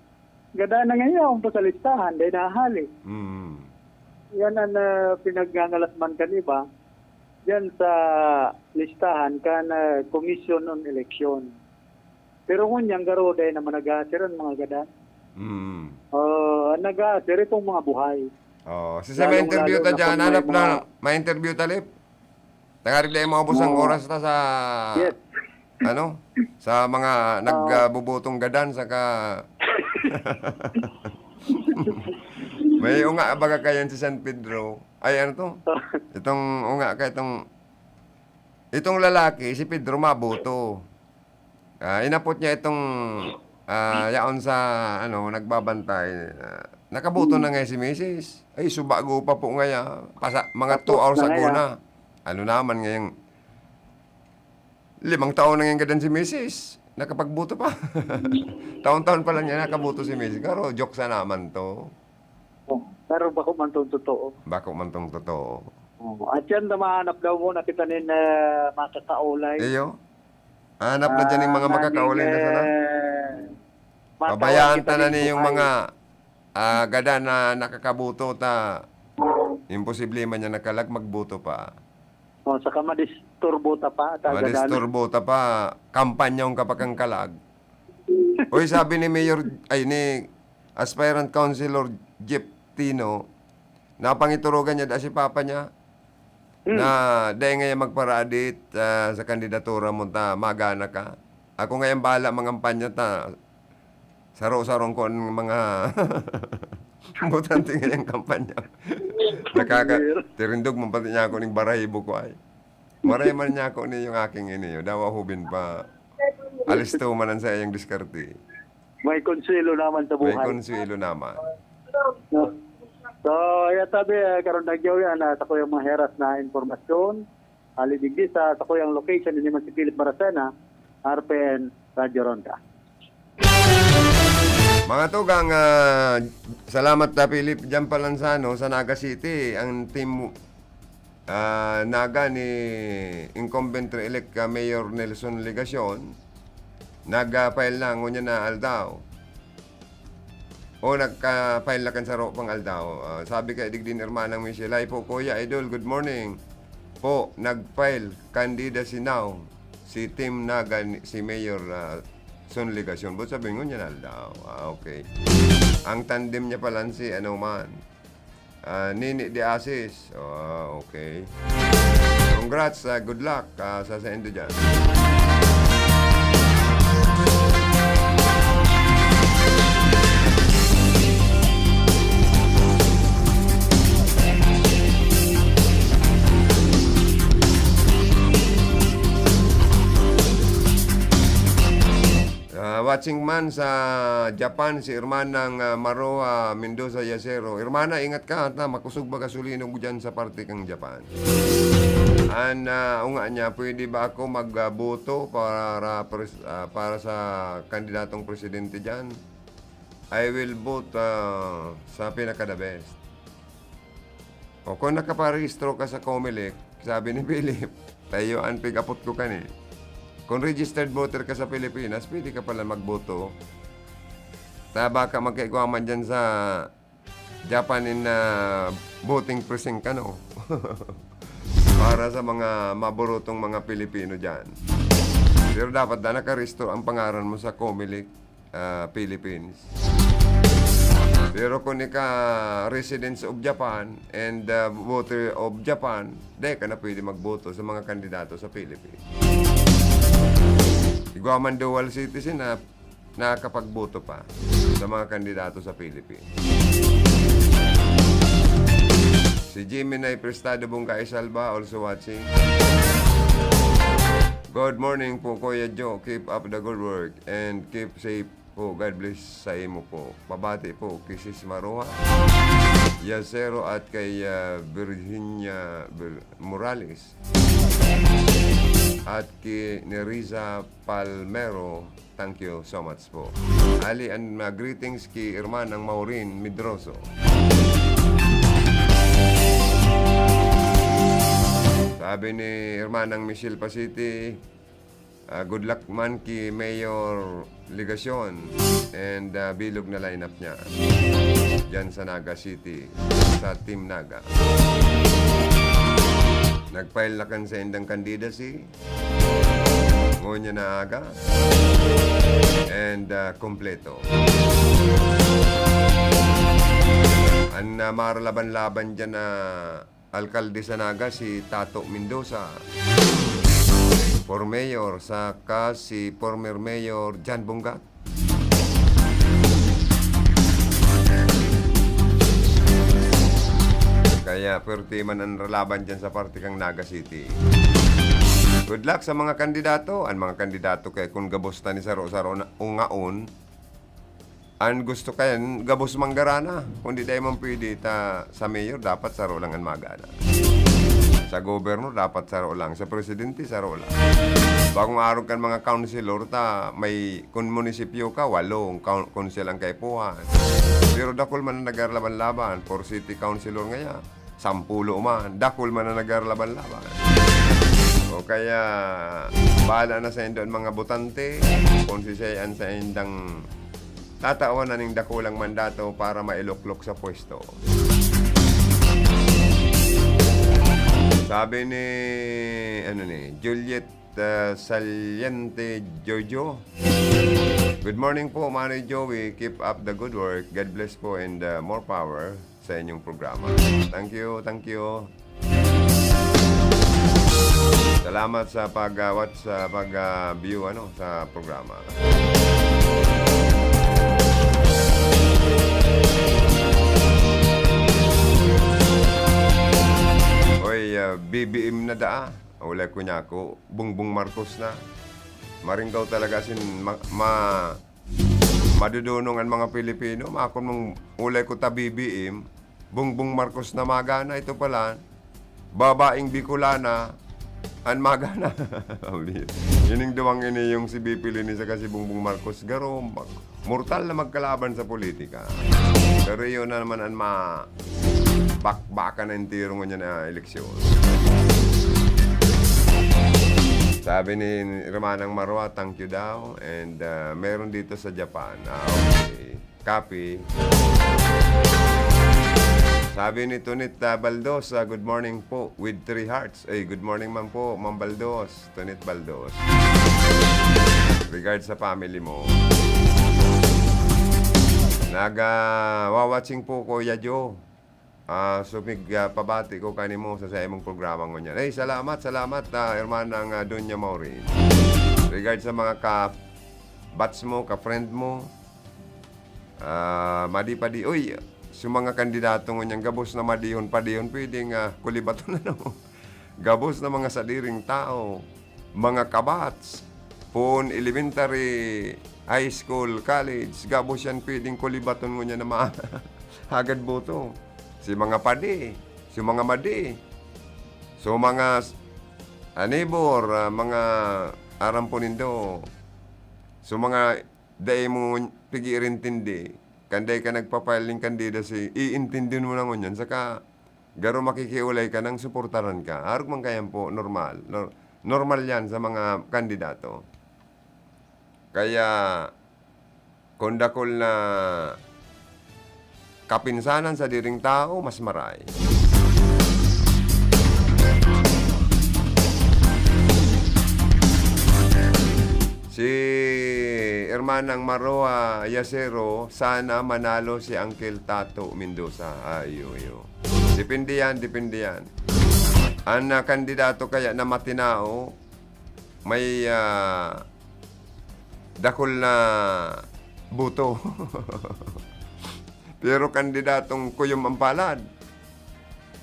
Gadan na ngayon pa sa listahan, dahil nahali. Mm. Yan ang, ah, pinagngangalas man kan iba. Diyan sa listahan kan, ah, Commission on Election. Pero ngunyan, garo, dahil naman nag-aasir ang mga gadan. Mm. Oh, ang nag-aasir itong mga buhay. Oh, si sa may Lalong-lalo interview ta na dyan, kung may hanap mga na, may interview ta, Lip? Tangarig dai maubos ang Oo. oras ta sa, Yes. ano, sa mga Oo. nagbubutong gadan, saka may unga baga kayan si San Pedro. Ay, ano to? Itong unga ka, itong, itong lalaki, si Pedro maboto. Ah, inapot niya itong, ah, yaon sa, ano, nagbabantay. Ah, nakaboto na nga si misis. Ay, subago pa po ngaya. Pasa-, mga two Tapos hours na ago ngaya. na. Ano naman ngayong limang taon na ngayong gadan si misis? Nakapagboto pa. Taon-taon pa lang niya nakaboto si misis. Garo, joke sa naman to. Oh, pero bako man tong totoo. Bako man tong totoo. Oh, at yan na mahanap daw muna kita nin, eh, makakaulay. Iyo. Hanap na dyan yung mga Ah, makakaulay na sana. eh, matawan Pabayaan kita ta na nin niyo yung buhay. mga, ah, gadan na nakakaboto ta. Imposible man niya nakalag magboto pa. Oh, saka madisturbo ta pa, ta gadan. Madisturbo ta pa, kampanyahon ka pa kang kalag. Uy, sabi ni Mayor, ay, ni Aspirant Councilor Jeff Tino, napangiturugan niya da si papa niya Hmm. na dai ngaya magparadit, ah, sa kandidatura mo ta magana ka. Ako ngayang bahala mangampanya ta saro-sarong ko ang mga botante ngayang kampanya. Nakaka-, tirindog man pati niya ako ning barahibo ko ay. Maray man niya ako ni yung aking ini, dawa hubin pa. Alisto man ang sa iyang diskarte. May konsuelo naman sa May buhay. konsuelo naman. No? So, yan sabi, eh, karon nagyaw yan, ah, sa kuyang mga heras na impormasyon. Ali digdi sa, sa kuyang location, ini man si Philip Maracena, R P N, Radyo Ronda. Mga tugang, ah, salamat ta Philip diyan pa Lanzano sa Naga City. Ang team, ah, Naga ni incumbent re-elect ka Mayor Nelson Legacion, nag-file na ngunyan na aldaw. O nagka-file na kan saro pang aldaw. Ah, sabi kay digdi ni Hermanang Michelle, "Ay po, Kuya Idol, good morning po. Nag-file kandida si now, si Team Naga, ni, si Mayor, ah, Son Legacion." But sabi ngunyan aldaw. Ah, okay. Ang tandem niya pala si ano man, ah, Nini de Asis. Ah, okay. Congrats, ah, good luck, ah, sa, sa indo dyan. Ah, watching man sa Japan, si Hermanang, ah, Maroa Mendoza Yacero. Hermana, ingat ka, ha, makosog baga sulinog dyan sa parte kang Japan. An, ah, unga niya, pwede ba ako magboto para pres-, ah, para sa kandidatong presidente dyan? I will vote, ah, sa pinaka-the best. O, kung nakaparehistro ka sa Comelec, sabi ni Philip, "Tayo an pig-apot ko kani." Kung registered voter ka sa Pilipinas, pwede ka pala magboto. Ta baka magkaigwa man dyan sa Japan in, ah, voting precinct, ano? Para sa mga maburutong mga Pilipino dyan. Pero dapat na nakarehistro ang pangaran mo sa Comelec, ah, Philippines. Pero kung ika residents of Japan and, ah, voter of Japan, di ka na pwede magboto sa mga kandidato sa Philippines. Igwa man dual citizen na nakakapagboto pa sa mga kandidato sa Philippines. Si Jimmy Nay Prestado Bungka Isalba also watching. Good morning po, Kuya Joe. Keep up the good work and keep safe po. God bless sa imo po. Pabati po kay Sis Maroa Yacero at kay, ah, Virginia Vir-, Morales at kay Nerissa Palmero. Thank you so much po. Ali an, ah, greetings ki Hermanang Maureen Medroso. Sabi ni Hermanang Michelle Pasiti, ah, good luck man ki Mayor Legacion and, ah, bilog na lineup niya diyan sa Naga City, sa Team Naga. Nag-file na kan saindang candidacy. Ngunyan na aga. And, ah, kompleto. An, ah, maralaban-laban dyan na alkalde sa Naga, si Tato Mendoza. For mayor, saka si former mayor John Bungat. Kaya, pwerte man an ralaban dyan sa parte kang Naga City. Good luck sa mga kandidato. An mga kandidato kaya kun gabos ta ni saro-saro na ungaon, an gusto kaya gabos manggarana. Kundi dai man pwede ta sa mayor, dapat saro lang an magana. Sa governor, dapat saro lang. Sa presidente, saro lang. Bakong arog kan mga councilor ta, may, kun munisipyo ka, walong kaun-, council ang kaipuhan. Pero dakul man na nagarlaban-laban, for city councilor ngaya, sampulo man, dakul man na nagarlaban-laban. O kaya, bahala na saindo an mga botante, kung sisay an saindang tatawan na ning dakulang mandato para mailuklok sa pwesto. Sabi ni, ano ni, Juliet, ah, Saliente Jojo. Good morning po, Manay Joey. Keep up the good work. God bless po and, ah, more power sa inyong programa. Thank you, thank you. Salamat sa pag, ah, watch, sa pag, ah, view, ano, sa programa. Oy, ah, B B M na daa. Ulay ko niya ako, Bongbong Marcos na. Maringgaw talaga sin ma-, ma-, madudunong an mga Pilipino. Makon mong ulay ko ta B B M, Bongbong Marcos na magana. Ito pala, babaeng Bicolana, an magana. Ining duwang ini, yung si B P Leni saka si Bongbong Marcos, garo, mag-, mortal na magkalaban sa politika. Pero yun na naman an ma-, bakbakan na entero ngunyan na eleksyon. Sabi ni Hermanang Marwa, "Thank you daw." And, ah, meron dito sa Japan. Ah, okay. Copy. Sabi ni Tunit, ah, Baldos, ah, "Good morning po with three hearts." Ay, good morning man po, Ma'am Baldos. Tonit Baldos. Regards sa family mo. Naga, wawatching po, Kuya Joe. Ah, sumig, ah, pabati ko kanimo sa, sa imong programa ngunyan. Ay, salamat, salamat, ah, hermanang, ah, Doña Maureen. Regards sa mga ka-batch mo, ka-friend mo, ah, madi pa di. Uy, sa mga kandidato ngunyan, gabos na madihon, padihon, pwedeng, ah, kulibaton na, no? Gabos na mga sadiring tao, mga kabats, poon elementary, high school, college, gabos yan pwedeng kulibaton ngunyan na ma-, hagad boto. Si mga padi, si mga madi, so mga s-, anibor, ah, mga aram po nindo, so mga dai mo pig-iirintindi, kan dai ka nagpa-file ning candidacy, iintindin mo na ngunyan, saka garo makikiulay ka nang suportaran ka. Arog man kayan po, normal. Nor-, normal yan sa mga kandidato. Kaya, kung dakul na kapinsanan sa diring tao, mas maray. Si Hermanang Maroa Yacero, sana manalo si Uncle Tato Mendoza. Ah, iyo, iyo. Depende yan, depende yan. An, ah, kandidato kaya na matinao, may, ah, dakul na boto. Pero kandidatong kuyom ang palad,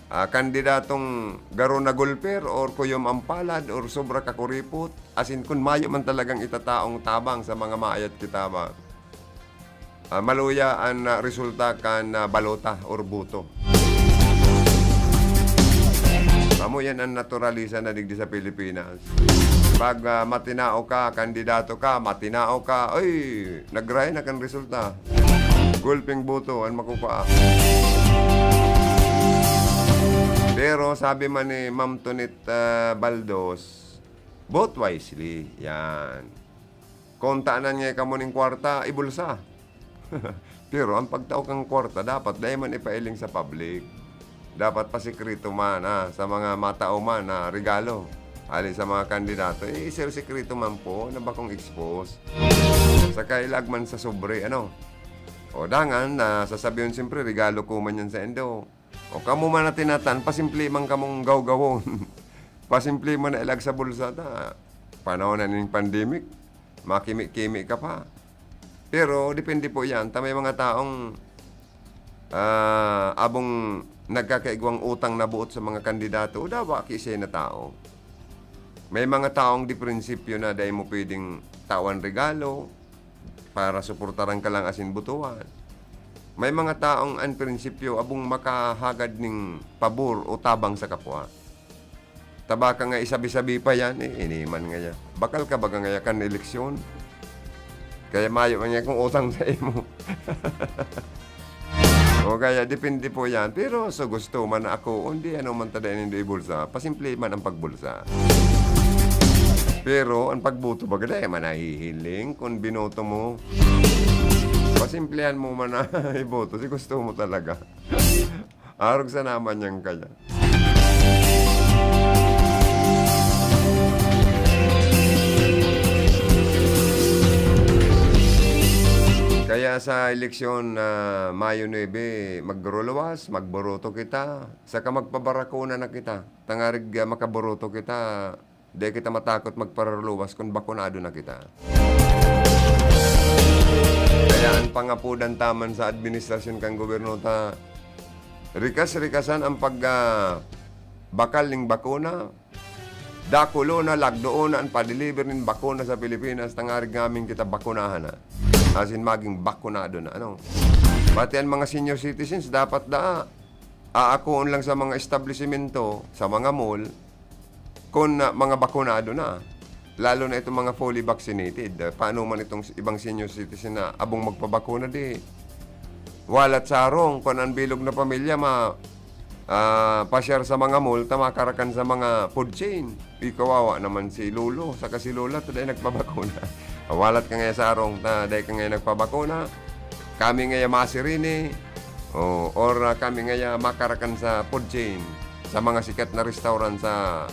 ah, kandidatong garo na gulper or kuyom ang palad or sobra kakuripot, asin kun mayo man talagang itataong tabang sa mga maayat kitabang, ah, maluya an, ah, resulta kan, ah, balota or boto. Amo yan ang naturalisa na digdi sa Pilipinas. Pag, ah, matinao ka, kandidato ka, matinao ka, ay, nagray na kan resulta. Gulping boto an makukua. Pero sabi man ni Ma'am Tonet, ah, Baldos, "Vote wisely." Yan. Kung tanan niya kamo ning kwarta, ibulsa. Pero ang pagtao kang kwarta, dapat dai man ipailing sa public. Dapat pasikreto man, ah, sa mga matao man na regalo. Hali sa mga kandidato, eh, isersikreto man po na bakong expose. Saka ilag man sa sobre, ano. O dangan, na sasabihon siyempre, regalo ko man yan sa indo. O kamo man na tinatan, pasimple man kamong gawgawon. Pasimple man na ilag sa bulsa ta. Panahon na ning pandemic, makimi-kimi ka pa. Pero depende po yan. Ta may mga taong, ah, abong nagkakaigwang utang na buot sa mga kandidato, o dawa ki siya na tao. May mga taong di prinsipyo na dai mo pwedeng tawan regalo para suportaran ka lang asin butuan. May mga taong an prinsipyo abong makahagad ning pabor o tabang sa kapwa. Ta baka nga isabi-sabi pa yan, eh, ini man ngaya. Bakal ka baga ngaya kan eleksyon? Kaya mayo man yan kung utang sa imo. O kaya, depende po yan. Pero so gusto man na ako, hindi ano man tada nindo ibulsa, pasimple man ang pagbulsa. Pero ang pagboto baga, dai man nahihiling kung binoto mo. Pasimplehan mo man na iboto si gusto mo talaga. Arog sa naman niyang kaya. Kaya sa eleksyon na Mayo nuebe, magruluwas, magboroto kita, saka magpabarakuan na kita. Tangarig, ah, makaboroto kita, di kita matakot magparuluwas kun bakunado na kita. Kaya ang pangapodan taman sa administrasyon kan gobyerno ta, rikas-rikasan ang pag, ah, bakal ning bakuna, dakulo na, lagdoon na an padeliver nin bakuna sa Pilipinas, tangarig ngamin kita bakunahan na. Asin maging bakunado na, ano? Pati an mga senior citizens, dapat daa, aakoon lang sa mga establisimento, sa mga mall, kun, ah, mga bakunado na. Lalo na itong mga fully vaccinated. Ah, paano man itong s-, ibang senior citizen na abong magpabakuna, di walat sa harong, kun an bilog na pamilya ma-, ah, pasyar sa mga mall, ta makarakan sa mga food chain. Di kawawa naman si lolo, saka si lola, ta dai nagpabakuna. Walat ka ngaya sa harong, ta dai ka ngaya nagpabakuna. Kami ngaya masirini, o, or, ah, kami ngaya makarakan sa food chain, sa mga sikat na restaurant sa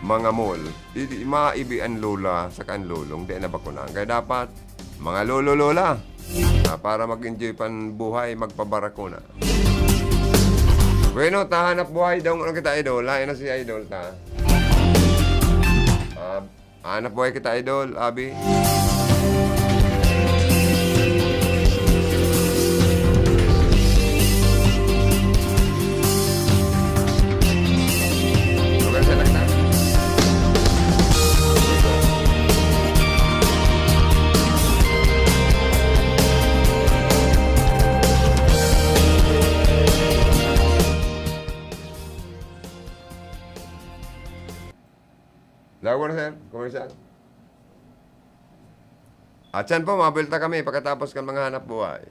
mga mall. Di, di, maibi an lola saka an lolong, di na bakunahan. Kaya dapat, mga lolo, lola, ah, para mag-enjoy pan buhay, magpabarakuna. Bueno, ta hanap buhay daw na kita, idol. Lain na si idol ta. Ah, hanap buhay kita, idol, abi. Lawon, sir, commercial. At yan po, mabuelta kami pagkatapos kan mga hanap buhay.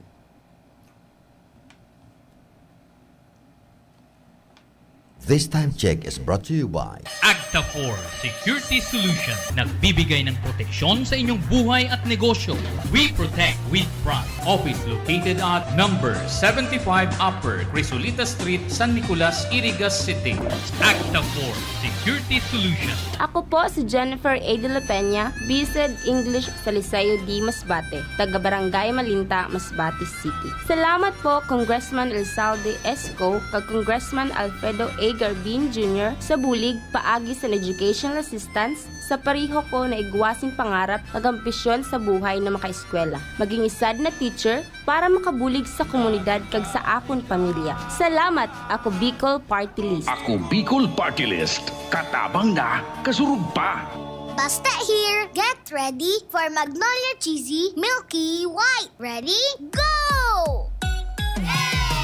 This time check is brought to you by Agta four Security Solution. Nagbibigay ng proteksyon sa inyong buhay at negosyo. We protect with pride. Office located at number seventy-five Upper Crisolita Street, San Nicolas, Irigas City. Agta four Security Solution. Ako po si Jennifer A. de la Peña, BSED English sa Liceo D. Masbate, taga Barangay Malinta, Masbate City. Salamat po, Congressman Elzalde Esco, kag Congressman Alfredo A. Garbin Junior sa bulig paagi sa educational assistance sa pareho ko na igwa sing pangarap kag ambisyon sa buhay na makaeskwela, maging isad na teacher, para makabulig sa komunidad kag sa akon pamilya. Salamat! Ako Bicol Party List. Ako Bicol Party List. Katabang na, kasurog pa. Basta here, get ready for Magnolia Cheesy Milky White. Ready? Go!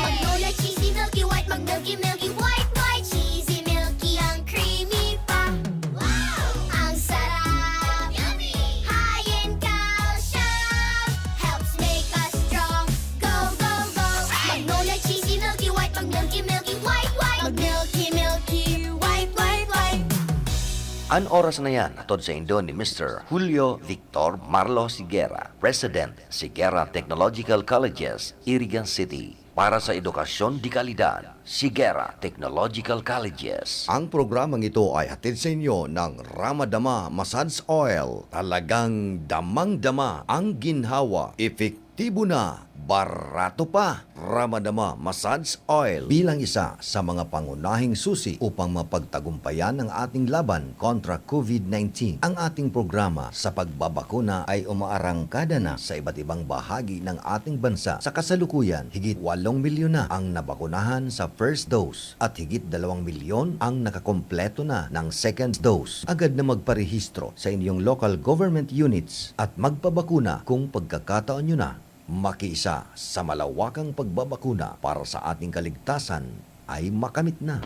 Magnolia Cheesy Milky White, mag-milky, milky, white, white, cheesy, milky, ang An oras na yan hatod saindo ni Mister Julio Victor Marlo Sigera, President, Sigera Technological Colleges, Iriga City, para sa edukasyon de kalidad. Sigera Technological Colleges. Ang programang ito ay hatid sa inyo ng Ramadama Massage Oil. Talagang damang-dama ang ginhawa. Epektibo na, barato pa. Ramadama Massage Oil. Bilang isa sa mga pangunahing susi upang mapagtagumpayan ang ating laban kontra COVID nineteen, ang ating programa sa pagbabakuna ay umaarangkada na sa iba't ibang bahagi ng ating bansa. Sa kasalukuyan, higit walong milyon na ang nabakunahan sa first dose at higit dalawang milyon ang nakakompleto na ng second dose. Agad na magparehistro sa inyong local government units at magpabakuna kung pagkakataon nyo na. Makiisa sa malawakang pagbabakuna para sa ating kaligtasan ay makamit na.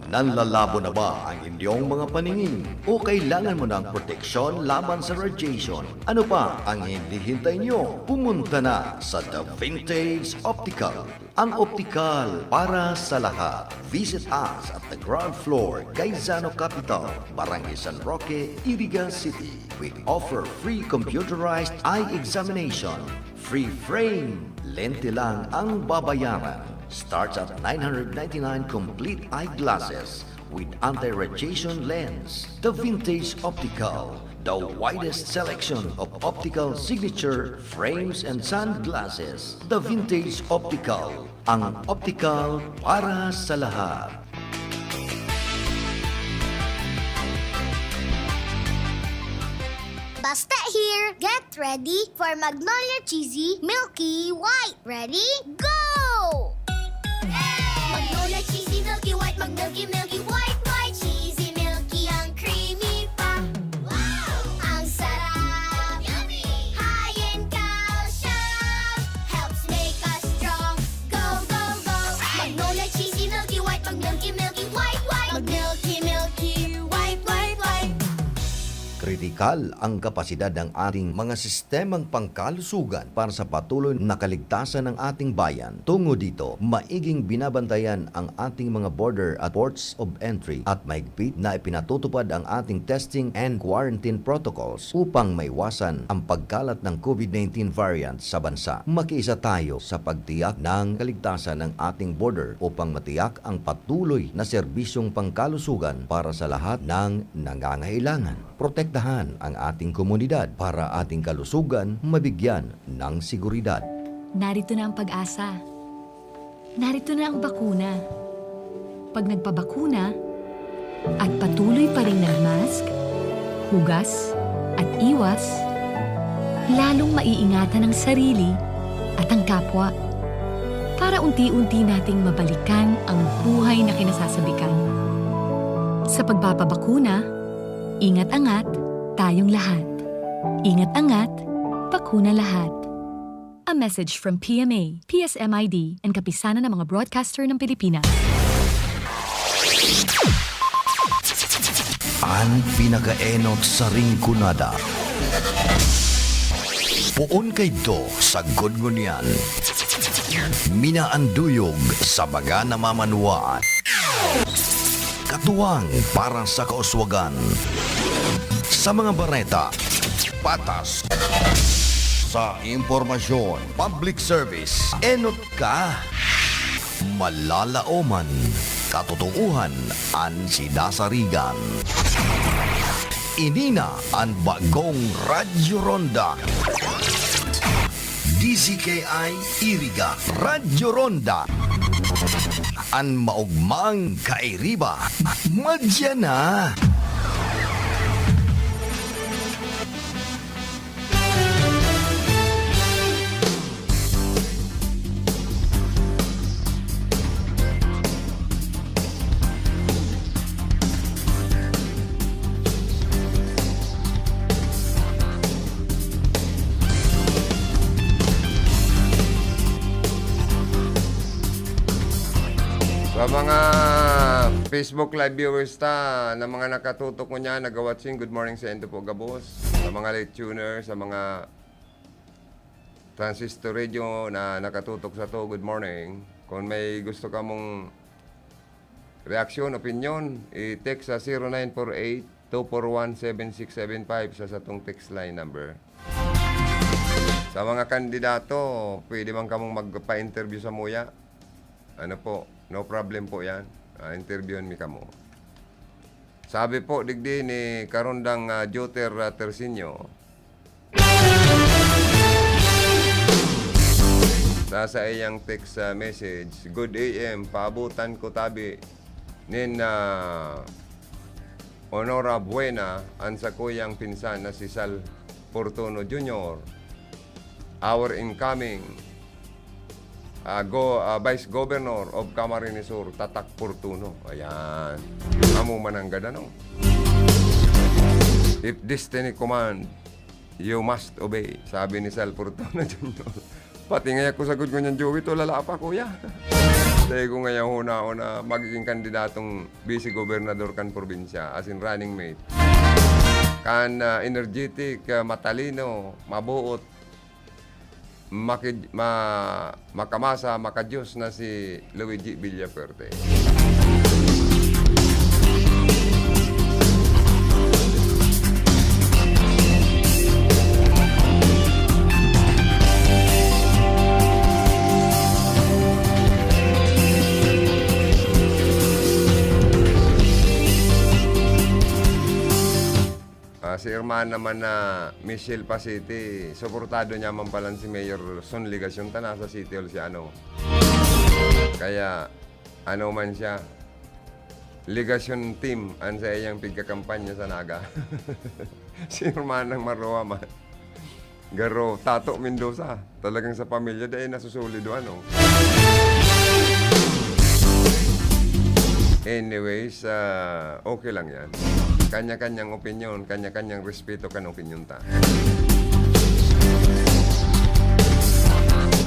Nanlalabo na ba ang inyong mga paningin? O kailangan mo ng proteksyon laban sa radiation? Ano pa ang hinihintay nyo? Pumunta na sa The Vintage Optical. Ang optical para sa lahat. Visit us at the ground floor, Gaisano Capital, Barangay San Roque, Iriga City. We offer free computerized eye examination. Free frame, lente lang ang babayaran. Starts at nine hundred ninety-nine complete eyeglasses with anti-radiation lens. The Vintage Optical, the widest selection of optical signature frames and sunglasses. The Vintage Optical, ang optical para sa lahat. Basta here, get ready for Magnolia Cheesy Milky White. Ready? Go! Magnolia Cheesy Milky White, mag-milky, milky, white, white. Cheesy, milky, ang creamy pa. Wow! Ang sarap! Yummy! High in calcium, helps make us strong. Go, go, go! Magnolia Cheesy Milky White, mag-milky, milky, white, white. Mag-milky, milky, white, white, white. Kritikal ang kapasidad ng ating mga sistemang pangkalusugan para sa patuloy na kaligtasan ng ating bayan. Tungo dito, maiging binabantayan ang ating mga border at ports of entry at mahigpit na ipinatutupad ang ating testing and quarantine protocols upang maiwasan ang pagkalat ng COVID nineteen variant sa bansa. Makiisa tayo sa pagtiyak ng kaligtasan ng ating border upang matiyak ang patuloy na serbisyong pangkalusugan para sa lahat ng nangangailangan. Protektahan ang ating komunidad para ating kalusugan mabigyan ng seguridad. Narito na ang pag-asa. Narito na ang bakuna. Pag nagpabakuna at patuloy pa ring nagmask, hugas, at iwas, lalong maiingatan ang sarili at ang kapwa para unti-unti nating mabalikan ang buhay na kinasasabikan. Sa pagpapabakuna, ingat-angat tayong lahat. Ingat-angat, bakuna lahat. A message from P M A, P S M I D, and Kapisanan ng mga Broadcaster ng Pilipinas. An pinakaenot sa Rinconada. Poon kaidto sa Gudgunian. Minaanduyog sa mga namamanwaan. Katuwang para sa kauswagan. Sa mga bareta, patas. Sa impormasyon, public service, enot ka. Malalaoman, katotoohan an sinasarigan. Ini na an bagong Radyo Ronda. D Z K I Iriga, Radyo Ronda. An maogmang kairiba, madya na. Sa mga Facebook Live viewers ta, na mga nakatutok ngunyan, nagawat sin good morning sa indo po gabos. Sa mga late tuner, sa mga transistor radio na nakatutok sa to, good morning. Kung may gusto kamong Reaksyon, opinyon, i-text sa zero nine four eight, two four one, seven six seven five sa satong text line number. Sa mga kandidato, pwede man kamong magpa-interview samuya. Ano po, no problem po yan. Ah, interviewin mi kamo. Sabi po, digdi ni Karondang, ah, Joter, ah, Tersinio, sa saiyang text, ah, message, "Good A M, paabutan ko tabi nin, ah, Honora Buena an sakuyang pinsan na si Sal Fortuno Junior, our incoming, ah, go-, ah, Vice Governor of Camarines Sur, Tatak Fortuno." Ayan. Amo man ang gada, no? "If destiny command, you must obey," sabi ni Sal Fortuno Junior. Pati ngaya ko sagod ngunyan, Joey, tulala pa, kuya. Dai ko ngaya hunaon na magiging kandidatong vice gobernador kan probinsya, as in running mate. Kan, ah, energetic, ah, matalino, mabuot, makid-, ma-, makamasa, makadiyos na si Luigi Villafuerte. Ah, si Herman naman na Michelle Pasiti, suportado niya man palan si Mayor Son Legacion, ta nasa City Hall siya, ano. Kaya, ano man siya, Legacion team an saiyang pigkakampanya sa Naga. Si Herman ang maruwa man. Garo, Tato Mendoza. Talagang sa pamilya, dai nasusulido, ano? Anyways, ah, okay lang yan. Kanya-kanyang opinyon, kanya-kanyang respeto kan opinyon ta.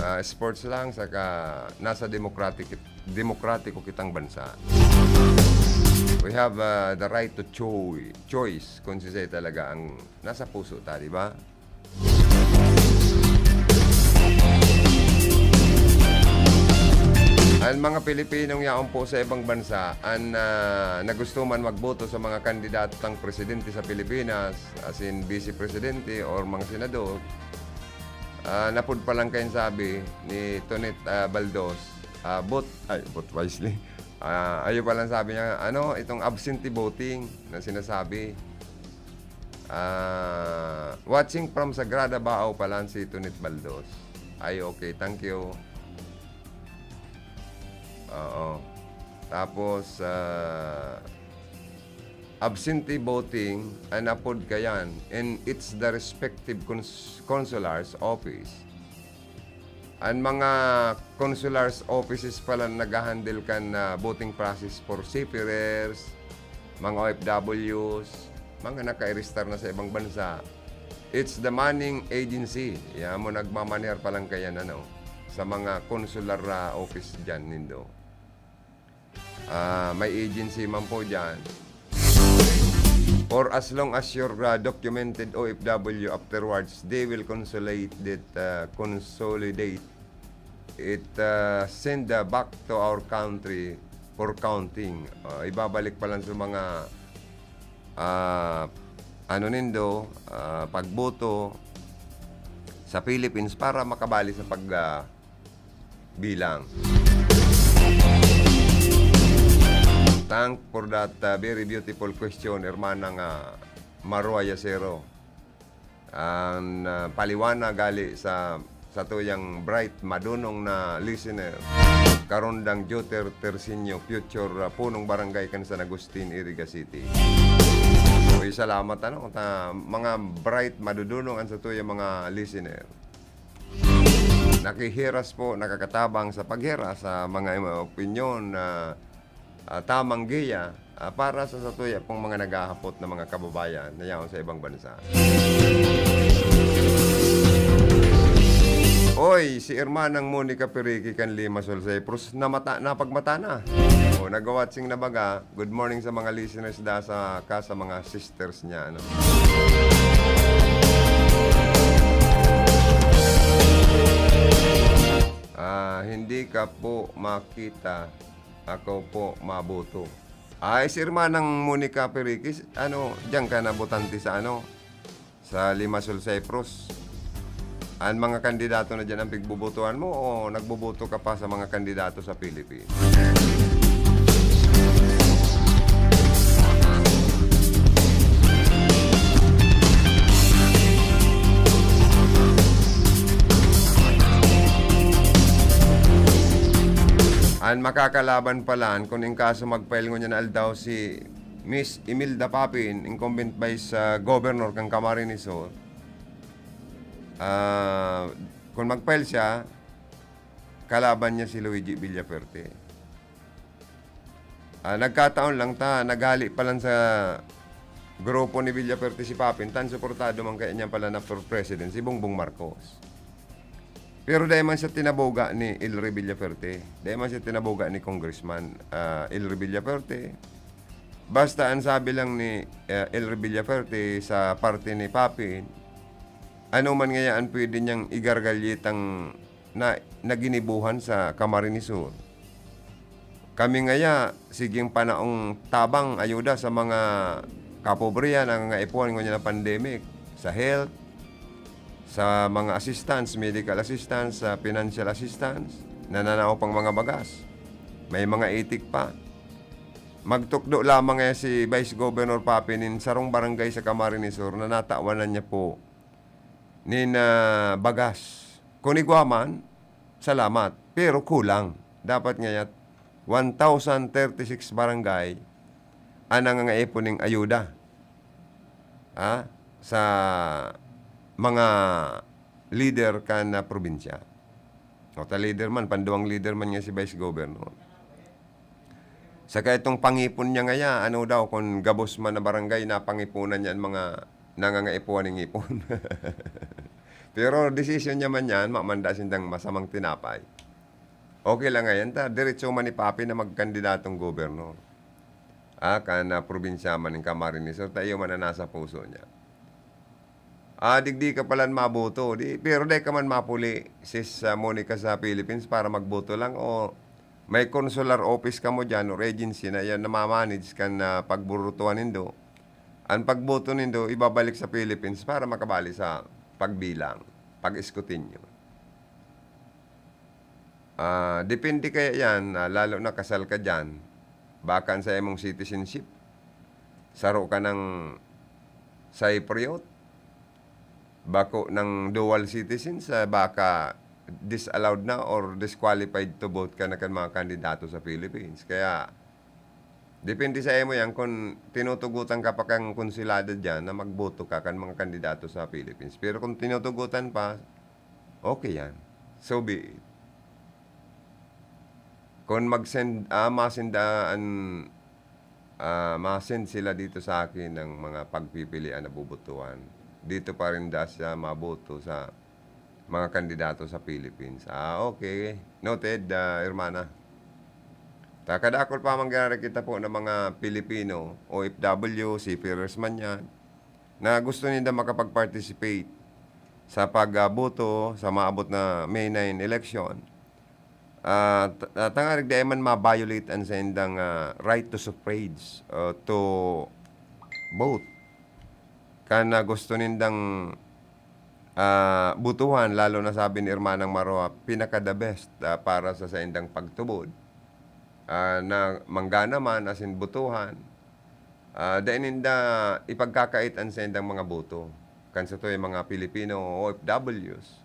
Ah, sports lang, saka nasa democratic, demokratiko kitang bansa. We have, ah, the right to choi-, choice kung sisay talaga ang nasa puso ta, di ba? Ang mga Pilipinong yaon po sa ibang bansa, an, ah, na gusto man magboto sa mga kandidatong presidente sa Pilipinas, as in vice presidente or mga senador, ah, napod pa lang kayan sabi ni Tonet, ah, Baldos, ah, vote, ay, vote wisely. Ah, ayun pa lang sabi niya, ano, itong absentee voting na sinasabi. Ah, watching from Sagrada Bao palan si Tunit Baldos. Ay, okay. Thank you. Oo. Tapos, ah, absentee voting, an apod kayan, and it's the respective cons-, consular's office. An mga consular's offices pala naghahandle kan, ah, voting process for seafarers, mga O F Ws, mga naka-register na sa ibang bansa. It's the manning agency. Yan mo nagmamanear palan kayan, ano, sa mga consular, ah, office dyan nindo. Ah, may agency man po dyan. For as long as your, ah, documented O F W, afterwards, they will consolidate, ah, consolidate it, ah, send, ah, back to our country for counting. Ah, ibabalik palan sa mga, ah, ano nindo, ah, pagboto sa Philippines para makabali sa pag, ah, bilang. Thank for that, uh, very beautiful question, hermana nga Maroa Yacero. Ang, uh, paliwanag gali sa, sa tuyang bright, madunong na listener, Karondang Joter Tersinio, future, uh, punong barangay kan San Agustin, Iriga City. Uy, salamat, ano, ta, mga bright, madudunong an sa tuyang mga listener. Nakihiras po, nakakatabang sa paghiras sa mga opinyon na, ah, tamang giya, ah, para sa satuya pong mga naghahapot na mga kababayan na yaon sa ibang bansa. Oy, si Hermanang Monica Periki kan Limassol, Cyprus, namata-, napagmata na. O, nagwa-watching na baga. Good morning sa mga listeners da sa, ka sa mga sisters niya, ano. Ah, hindi ka po makita Ako po, maboto. Ay, si Hermanang Monica Periquis, ano, diyan ka na botante sa ano, sa Limassol, Cyprus. An mga kandidato na diyan ang pigbobotohan mo o nagboboto ka pa sa mga kandidato sa Philippines? An makakalaban palan, kun in kaso mag-file ngunyan na aldaw si Miss Imelda Papin, incumbent vice, ah, governor kan Camarines Sur, ah, kun mag-file siya, kalaban niya si Luigi Villafuerte. Ah, nagkataon lang ta, naghali pa lang sa grupo ni Villafuerte si Papin, tan suportado man kaya niya pala na for president si Bongbong Marcos. Pero dai man siya tinaboga ni Elry Villafuerte, dai man siya tinaboga ni Congressman, ah, Elry Villafuerte. Basta ang sabi lang ni, ah, Elry Villafuerte sa parte ni Papin, ano man ngaya ang pwede niyang igargalyetang na, na ginibohan sa Camarines Sur. Kami ngaya, siging panaong tabang, ayuda sa mga kapobrihan, nangangaipuhan ngunyan na pandemic, sa health, sa mga assistance, medical assistance, sa financial assistance, nananao pang mga bagas. May mga itik pa. Magtukdo lamang ngaya si Vice Governor Papin nin sarong barangay sa Camarines Sur na natawanan niya po nin, ah, bagas. Kun igwa man, salamat. Pero kulang. Dapat ngaya one thousand thirty-six barangay an nangangaipo nin ayuda, ah, sa mga lider kan, ah, probinsya. O, ta lider man, panduwang lider man niya si Vice Governor. Saka itong pangipon niya ngaya, ano daw, kung gabos man na barangay, napangipunan niya ang mga nangangaipuhan ng ngipon. Pero desisyon niya man yan, mamanda sindang masamang tinapay. Okay lang ngayon, ta, diretso man ni Papi na magkandidatong gobernador. Ah, kan, ah, probinsya man nin Camarines Sur, ta iyo man ang nasa puso niya. Ah, digdi ka palan maboto, di, pero dai ka man mapuli, Sis, ah, Monica, sa Philippines para magboto lang, o may consular office kamo diyan or agency na yan namamanage kan, ah, pagbobotohan nindo. An pagboto nindo ibabalik sa Philippines para makabali sa pagbilang, pag-eskutinyo. Ah, depende kaya yan, ah, lalo na kasal ka diyan, baka an saimong citizenship, saro ka ng Cypriot, bako ng dual citizens, ah, baka disallowed na or disqualified to vote ka na kan mga kandidato sa Philippines. Kaya, depende sa imo yan kung tinutugutan ka pa kan konsulado diyan na magboto ka kan mga kandidato sa Philippines. Pero kung tinutugutan pa, okay yan. So be it. Kung mag-send, ah, masend, ah, an, ah, masend sila dito sa akin ng mga pagpipilian na bobotohan, dito pa rin daw siya maboto sa mga kandidato sa Philippines. Ah, okay. Noted, ah, hermana. Ta, kadakul pa man giraray kita po ng mga Pilipino, O F W, seafarers man yan, na gusto ninda makapag-participate sa pagboto sa maabot na May nine election. Ah, t-, ah, tangarig dai man ma-violate an saindang, ah, right to suffrage, o to vote. Kan, ah, gusto nindang, ah, botohan, lalo na sabi ni Hermanang Maroa, pinaka the best, ah, para sa saindang pagtubod, ah, na manggana man asin botohan, ah, dai ninda ipagkakait an saindang mga boto. Kan satoy mga Pilipino O F Ws,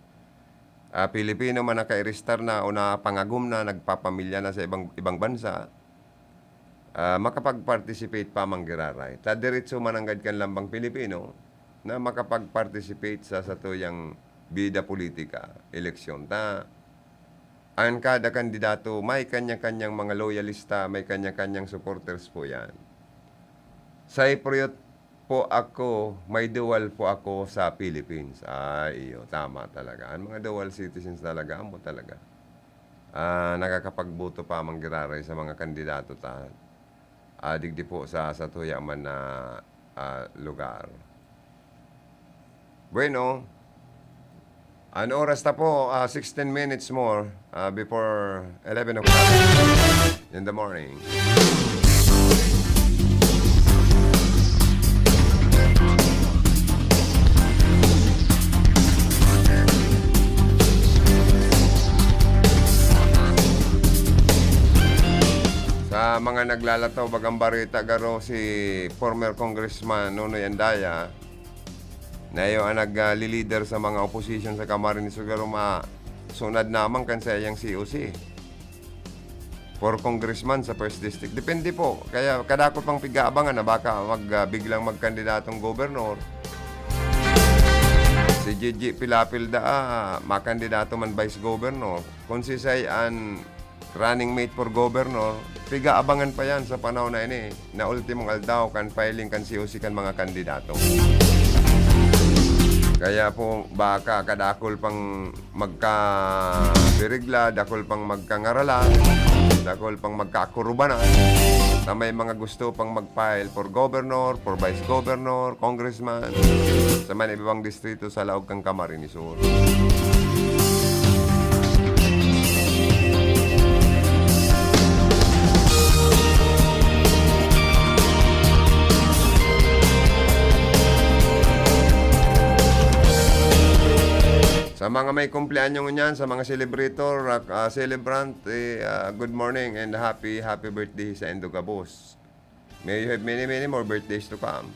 ah, Pilipino man nakairestar na o napangagom na, nagpapamilya na sa ibang, ibang bansa, ah, makapag-participate pa man giraray. Ta diretso mananggad kan lambang Pilipino na makapag-participate sa satuyang bida politika, eleksyon. Ta, an kada kandidato may kanya-kanyang mga loyalista, may kanya-kanyang supporters po yan. Cypriot po ako, may dual po ako sa Philippines. Ay, iyo, tama talaga. Ang mga dual citizens talaga, amo talaga. Ah, nakakapagboto pa man giraray sa mga kandidato ta, ah, digdi po sa, sa tuya man na, ah, lugar. Bueno, an oras ta po, ah, sixteen minutes more, ah, before eleven o'clock. in the morning. Sa mga naglalataw, bagang bareta, garo si former Congressman Nonoy Andaya, na iyo ang nag-, ah, li-leader sa mga opposition sa Camarines Sur, garo ma-, sunad naman kan saiyang C O C. For congressman sa first district. Depende po. Kaya kadakul pang pig-aabangan na baka mag-, ah, biglang magkandidatong gobernador. Si Gigi Pilapil daa, makandidato man vice governor. Kung si Sai an running mate for governor, pig-aabangan pa yan sa panahon na ini, na ultimong aldaw kan filing kan C O C kan mga kandidato. Kaya po, baka kadakul pang magkabirigla, dakul pang magkangaralan, dakul pang magkakurubanan, na may mga gusto pang mag-file for governor, for vice governor, congressman, sa man ibang distrito sa laog kan Camarines Sur. Sa mga may kumpleanyo ngunyan, sa mga celebrator, ah, ah, celebrant, eh, ah, good morning and happy, happy birthday sa indo gabos. May you have many, many more birthdays to come.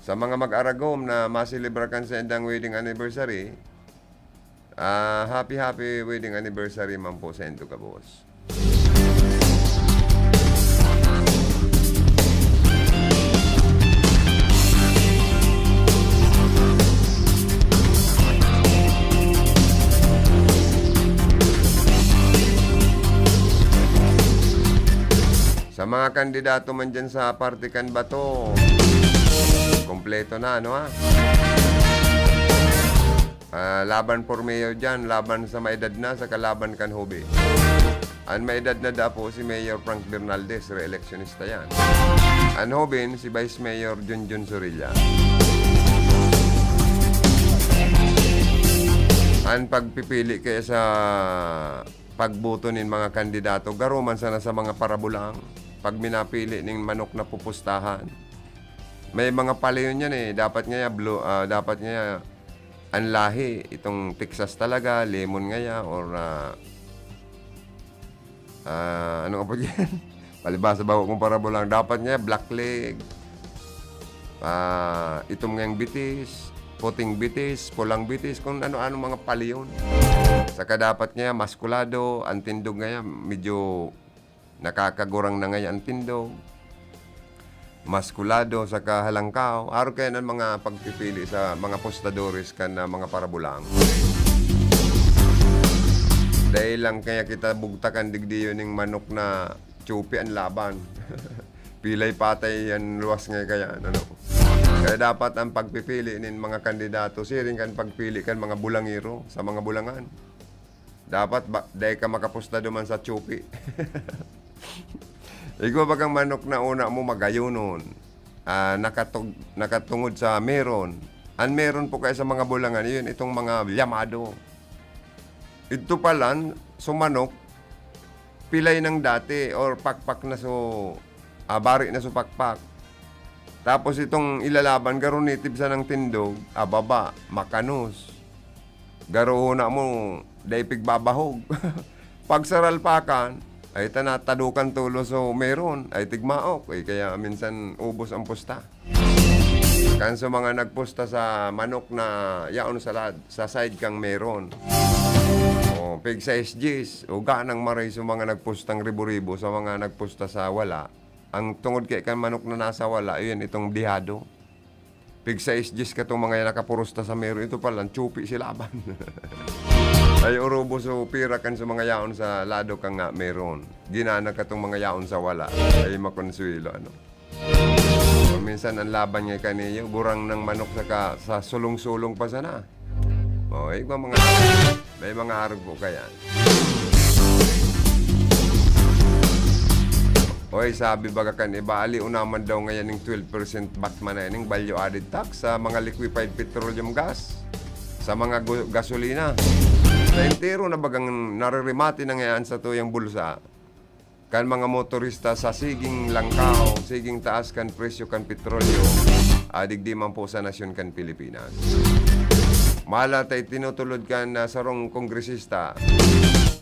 Sa mga mag-aragom na maselebra kan saindang wedding anniversary, ah, happy, happy wedding anniversary man po sa indo gabos. Sa mga kandidato man dyan sa parte kan Bato, kompleto na, ano, ha? Ah, laban for mayor dyan, laban sa maedad na, saka laban kan hobe. An maedad na dapo si Mayor Frank Bernaldez, re-electionista yan. An hoben, si Vice Mayor Junjun Sorilla. An pagpipili kaya sa pagboto nin mga kandidato, garo man sana sa mga parabulang, pag minapili ning manok na pupustahan. May mga palayon yan eh. Dapat nga ya, blo-, ah, dapat nga ya, an lahi, itong Texas talaga, lemon nga ya, or, ah, ah, ano nga po yan? Palibasa, bago kong parabulang. Dapat nga ya, black leg, ah, itom ngayang bitis, puting bitis, pulang bitis, kung ano-ano mga palayon. Saka dapat nga ya, maskulado, an tindog nga ya, medyo nakakagurang na ngaya an tindog, maskulado saka halangkaw. Arog kaya an mga pagpipili sa mga postadores kan, ah, mga parabulang. Dai lang kaya kita bugtakan digdi yun ning manok na tsupi an laban. Pilay patay yan luwas nga kaya, ano. Kaya dapat ang pagpipili nin mga kandidato, siring kan pagpili kan mga bulangero sa mga bulangan. Dapat ba, dai ka makapusta duman sa tsupi. Igwa bagang manok na una mo magayonon. Ah, nakatug-, nakatungod sa meron. An meron po kaya sa mga bulangan, yun, itong mga llamado. Ito palan, so manok, pilay nang dati or pakpak na so, ah, bari na so pakpak. Tapos itong ilalaban, garo nitib sa nang tindog, ah, baba, makanos. Garo na mo, dai pigbabahog. Pagsaralpakan, ay ta natadukan tulos so meron, ay tigmaok, eh, kaya minsan ubos ang pusta. Kan sa mga nagpusta sa manok na yaon sa lad-, sa side kang meron. O, pig sais diyes, o ganang maray sa mga nagpustang ribo-ribo, sa mga nagpusta sa wala. Ang tungod kay kan manok na nasa wala, yun itong dihado. Pig sais diyes katong mga yan nakapurusta sa meron. Ito pala, tsupi si laban. Ay, urubo so pira kan sa mga yaon sa lado ka nga meron. Ginana katong mga yaon sa wala. Ay, makonsuelo, ano. Minsan ang laban nga kaniyo, gurang ng manok sa ka-, sa sulong-sulong pa sana. O, igwa mga, may mga arog po kaya. Oy, sabi baga kan iba, ali unaman daw ngayon ning twelve percent batman na ining value added tax sa mga liquefied petroleum gas, sa mga gu-, gasolina. Sa entero na bagang naririmati na ngayon sa tuyang bulsa. kan mga motorista sa siging langkaw, siging taas kan presyo kan petrolyo, ah, digdi man po sa nasyon kan Pilipinas. Malat ay tinutulod kan, ah, sarong kongresista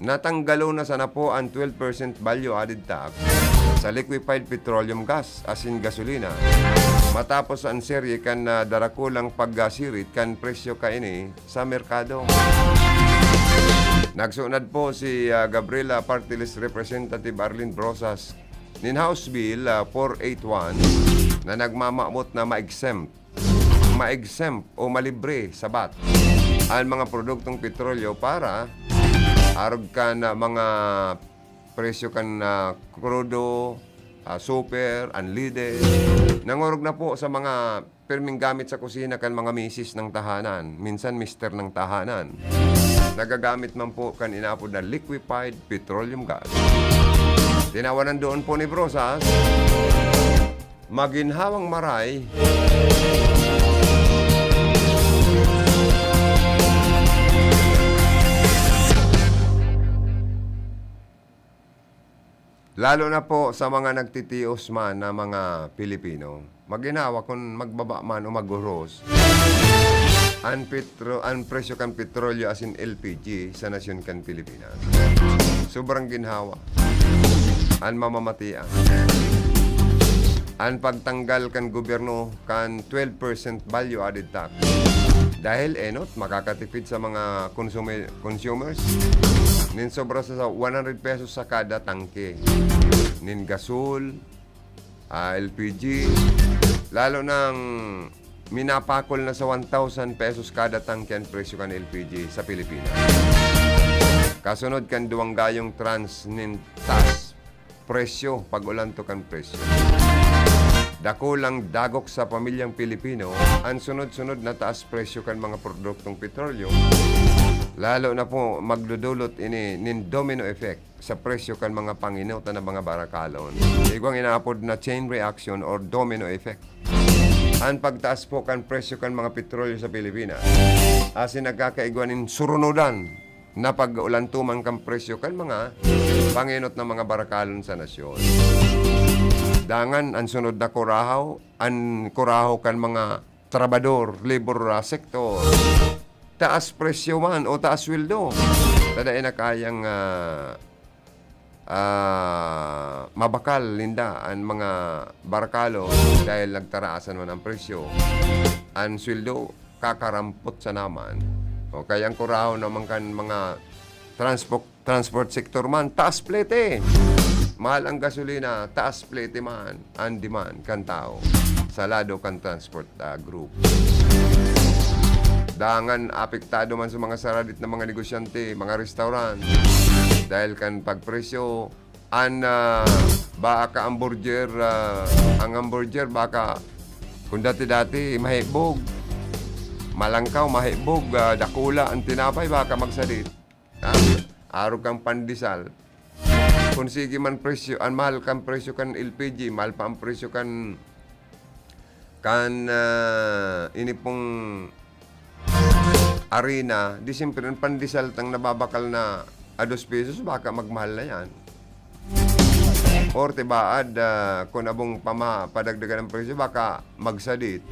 na tanggalon na sana po an twelve percent value added tax sa liquefied petroleum gas, asin gasolina, matapos an serye kan, ah, darakulang pagsirit kan presyo kaini sa merkado. Nagsunad po si, ah, Gabriela Party List Representative Arlene Brosas nin House Bill, ah, four eight one na nagmamamot na ma-exempt, ma-exempt o malibre sa vat an mga produktong petrolyo para arog kan, ah, mga presyo kan, ah, krudo, ah, super, unleaded. Nangorog na po sa mga pirming gamit sa kusina kan mga misis ng tahanan, minsan mister ng tahanan. Nagagamit man po kan inaapod na liquefied petroleum gas. Tinawanan doon po ni Brosas, maginhawang maray. Lalo na po sa mga nagtitios man na mga Pilipino, maginhawa kun magbaba man o maghuros an petro-, an presyo kan petrolyo asin L P G sa nasyon kan Pilipinas. Sobrang ginhawa an mamamatia. An pagtanggal kan gobyerno kan twelve percent value added tax. Dahil enot, makakatipid sa mga konsumi-, consumers nin sobra sa one hundred pesos sa kada tangke nin gasol, ah, L P G, lalo nang minapakol na sa one thousand pesos kada tangke an presyo kan L P G sa Pilipinas. Kasunod kan duwang gayong tranche nin taas presyo, pag-ulanto kan presyo. Dakulang dagok sa pamilyang Pilipino an sunod-sunod na taas presyo kan mga produktong petrolyo, lalo na po magdudulot ini nin domino effect sa presyo kan mga panginotan na mga barakalon. Igwang inaapod na chain reaction or domino effect an pagtaas po kan presyo kan mga petrolyo sa Pilipinas. Asin nagkakaigwa nin surunodan na pag-ulantuman kan presyo kan mga pangenot na mga barakalon sa nasyon. Dangan, an sunod na kurahaw, an kurahaw kan mga trabador, labor, ah, sector. Taas presyo man o taas sweldo. Tada na kayang, ah, ah, mabakal ninda an mga barakalon dahil nagtaraasan man an presyo. An sweldo, kakarampot sa naman. O kaya ang kurahaw naman kan mga transpo-, transport sector man, taas plete. Mahal ang gasolina, taas plete man an demand kan tao sa lado kan transport, ah, group. Dangan apektado man sa mga saradit na mga negosyante, mga restaurant, dahil kan pagpresyo, an, ah, baka hamburger, ah, ang hamburger baka kung dati-dati mahibog, malangkaw, mahibog, ah, dakula, ang tinapay baka magsadit. Ah, arog kang pandesal. Kung sige man presyo, ang mahal kan presyo kan L P G, mahal pa ang presyo kan, kan, ah, ini pong harina, di siyempre, ang pandesal tang nababakal na a dos pesos, baka magmahal na yan. Or tibaad, ah, kung abong pama-, padagdagan ang presyo, baka magsadit.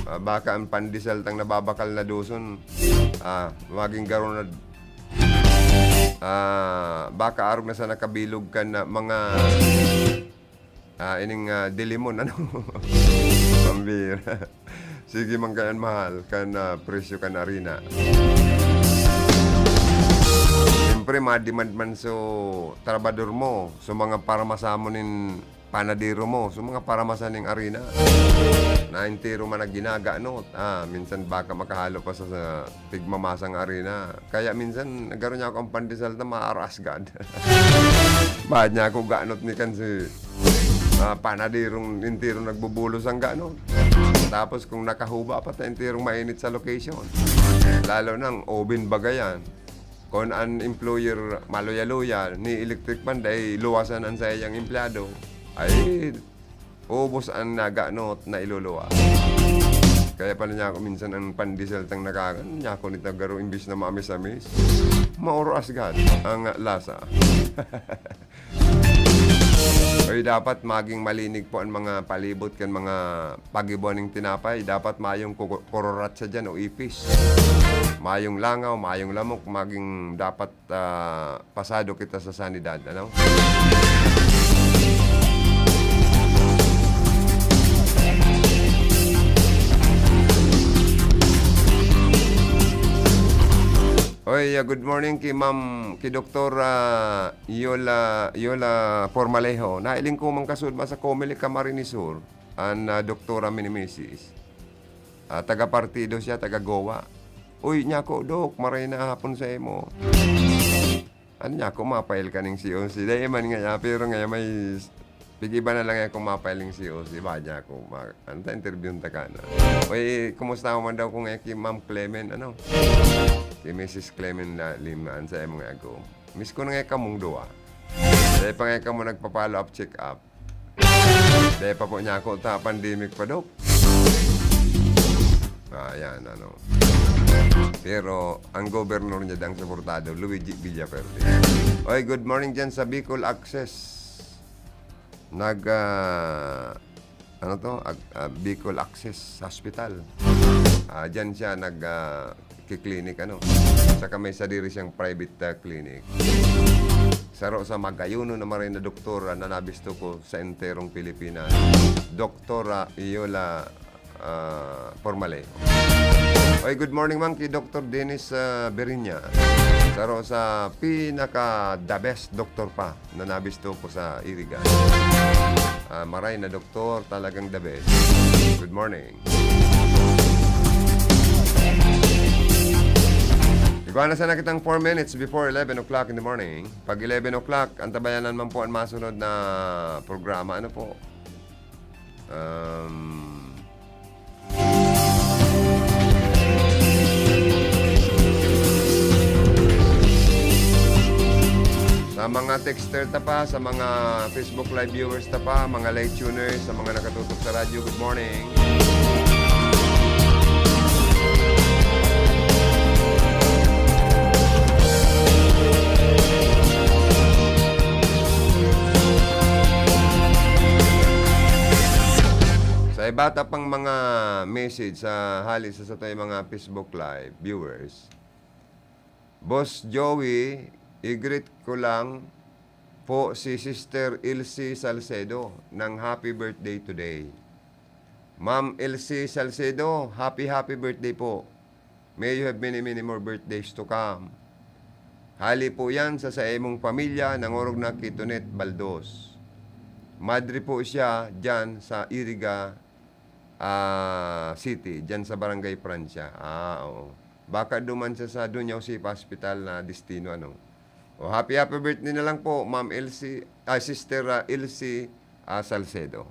Ah, baka ang pandesal tang nababakal na doson, ah, maging garo na, ah, baka arog na sa nakabilog kan, ah, mga, ah, ining, ah, dilimon, ano? Pambira. Sige man kayan mahal kan, ah, presyo kan harina. Siyempre, ma-demand man so trabador mo, so mga paramasan mo nin panadero mo, so mga paramasan ning harina. Na entero man na ginaganot. Ah, minsan baka makahalo pa sa, sa tigmamasang harina. Kaya minsan, nagkaroon niya ako ang pandesal na maaras gad. Baad niya ako ganot ni kan si, ah, panaderong enterong nagbubulos ang ganot. Tapos kung nakahuba pa ta, enterong mainit sa location. Lalo nang oven baga yan. Kung an employer maluya-luya, ni electric man, dai luwasan an saiyang empleyado, ay, ubos an naganot na iluluwas. Kaya pala niya ako minsan ang pandesal tang nakakan, niya ako nito garo imbis na maamis-amis, mauraas gad ang lasa. Oy, dapat maging malinig po an mga palibot kan mga pagibo ning tinapay. Dapat mayong kuku-, kururatsa diyan o ipis. Mayong langaw, mayong lamok, maging dapat, ah, pasado kita sa sanidad, ano? Oy, ah, good morning ki Ma'am, ki Doktor, ah, Yola, Yola Formalejo. Nailing ko man kasud ba sa Comelec Camarines Sur, an, ah, doktora mi ni misis. Ah, taga-partido siya, taga-Goa. Uy, nyako, Dok, maray na hapon sa imo. Ano nyako, mapail ka ning C O C? Dai man ngaya, pero ngaya may s-, pig-iba na lang yan kung mapail ning C O C. Ba nyako, ma-, ano ta, interviewon ta ka na. Uy, kumusta mo man daw kung, eh, ki Ma'am Clement, ano? Ki Misis Clement na Lima, an sa imo nga ako. Miss ko na nga kamong duwa. Dai pa nga kamo nagpa-follow up, check up. Dai pa po niya ako ta pandemic pa, Dok. Ah, yan, ano. Pero ang gobernador niya dang suportado, Luigi Villaferri. Oy, good morning dyan sa Bicol Access. Nag, ah, ano to? Ag-, ah, Bicol Access Hospital. Ah, dyan siya nag, ah, ki-clinic, ano. Saka may sadiri siyang private, ah, clinic. Saro sa magayuno na maray na doktora na nabisto ko sa enterong Pilipinas, Doktora Yola, ah, Formalejo. Oy, good morning man ki Doktor Dennis, ah, Berinya. Saro sa pinaka the best doktor pa na nabisto ko sa Iriga. Ah, maray na doktor, talagang the best. Good morning. Igwa na sana kitang four minutes before eleven o'clock in the morning. Pag eleven o'clock, antabayanan man po an masunod na programa. Ano po? Um, sa mga texter ta pa, sa mga Facebook Live viewers ta pa, mga late tuners, sa mga nakatutok sa radyo, good morning. Sa iba ta pang mga message sa hali sa satong mga Facebook Live viewers, Boss Joey, i-greet ko lang po si Sister Elsie Salcedo ng happy birthday today. Ma'am Elsie Salcedo, happy, happy birthday po. May you have many, many more birthdays to come. Hali po yan sa, sa imong pamilya, nangorog na ki Tonet Baldos. Madre po siya dyan sa Iriga, ah, City, dyan sa Barangay Francia. Ah, oo. Baka duman siya sa Doña Josefa Hospital na destino, ano. O, happy, happy birthday na lang po, Ma'am Elsie, ah, Sister, ah, Elsie, ah, Salcedo.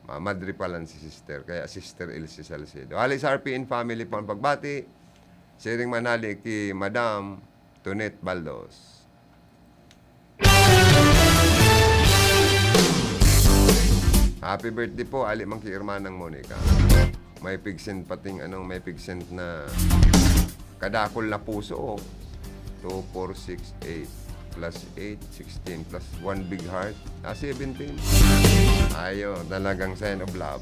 Ma-, madre pa lang si Sister, kaya Sister Elsie Salcedo. Hali sa R P N family po ang pagbati. Siring man hali ki Madam Tonet Baldos. Happy birthday po, ali man ki Hermanang Monica. May pigsen pating, ano, may pigsen na kadakol na puso, oh. Two, four, six, eight plus eight, sixteen plus one big heart. Ah, seventeen. Ayo, talagang sign of love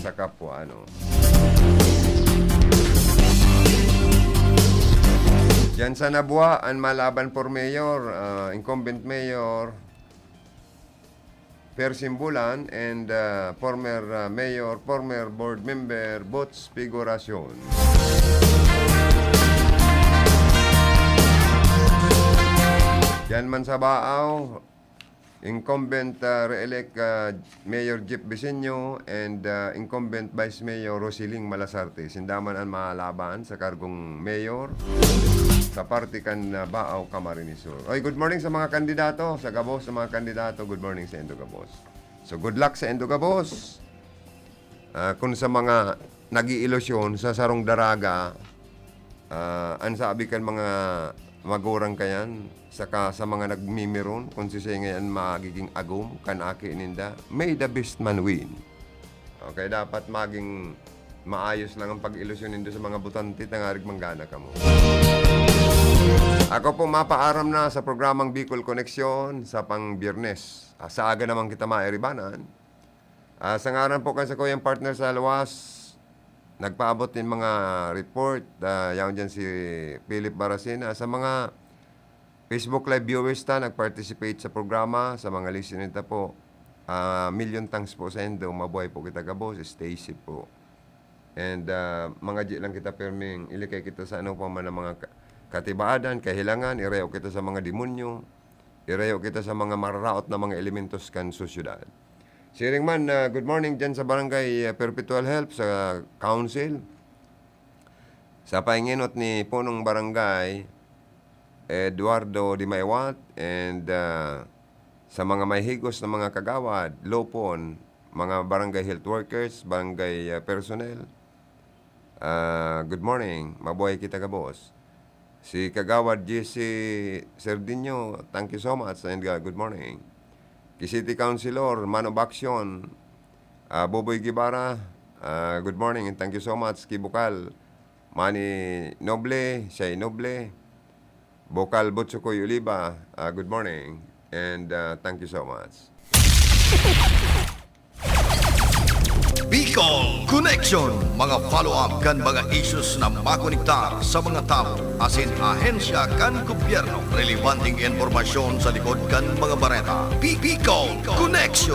sa kapwa, ano. Diyan sa Nabua, ang malaban for mayor, ah, incumbent mayor, Per Simbulan, and, ah, former, ah, mayor, former board member, Boots Figuracion. Diyan man sa Baaw, incumbent, ah, re-elect, ah, Mayor Jeff Bisenyo and, ah, incumbent Vice Mayor Rosiling Malasarte. Sinda man an malaban sa kargong mayor sa parte kan, ah, Baaw, Camarines Sur. Oy, good morning sa mga kandidato, sa gabos sa mga kandidato. Good morning sa indo gabos. So, good luck sa indo gabos. Ah, kun sa mga nag-iilusyon sa sarong daraga, ah, an sabi kan mga magurang kayan, saka sa mga nagmimiron, kun sisay ngayan magiging agom kan aki ninda, may the best man win. Okay, dapat maging maayos lang ang pag-ilusyon nindo sa mga botante, tangarig manggana kamo. Ako po mapaaram na sa programang Bicol Connection sa pang Biyernes. Ah, sa aga naman kita mairibanan. Ah, sa ngaran po kan sakuyang partner sa luwas, nagpaabot nin mga report, ah, yaon dyan si Philip Baracena. Sa mga Facebook Live viewers ta, nag-participate sa programa, sa mga listener ta po, ah, million thanks po sa indo. Mabuhay po kita gabos, stay safe po. And, ah, mangadyi lang kita pirming ilikay kita sa ano pa man ang mga ka-, katibaadan, kahilangan, irayo kita sa mga demonyo, irayo kita sa mga mararaot na mga elementos kan sosyedad. Siring man, ah, good morning dyan sa Barangay, ah, Perpetual Help, sa Council, sa painginot ni Punong Barangay Eduardo Dimaiwat, and, ah, sa mga may higos na mga kagawad, lupon, mga barangay health workers, barangay, ah, personnel. Ah, good morning. Mabuhay kita gabos. Si Kagawad J C Serdinio, thank you so much and, ah, good morning. Ki City Councilor, Man of Action, ah, Boboy Guevara, ah, good morning and thank you so much. Ki Bukal, Manny Noble, Shay Noble, Bukal Butsukoy Oliva, ah, good morning and, ah, thank you so much. Bicol Connection, mga follow-up kan mga issues na makonektar sa mga tawo asin ahensya kan gobyerno. Relebanteng impormasyon sa likod kan mga bareta. Bi-, Bicol Connection.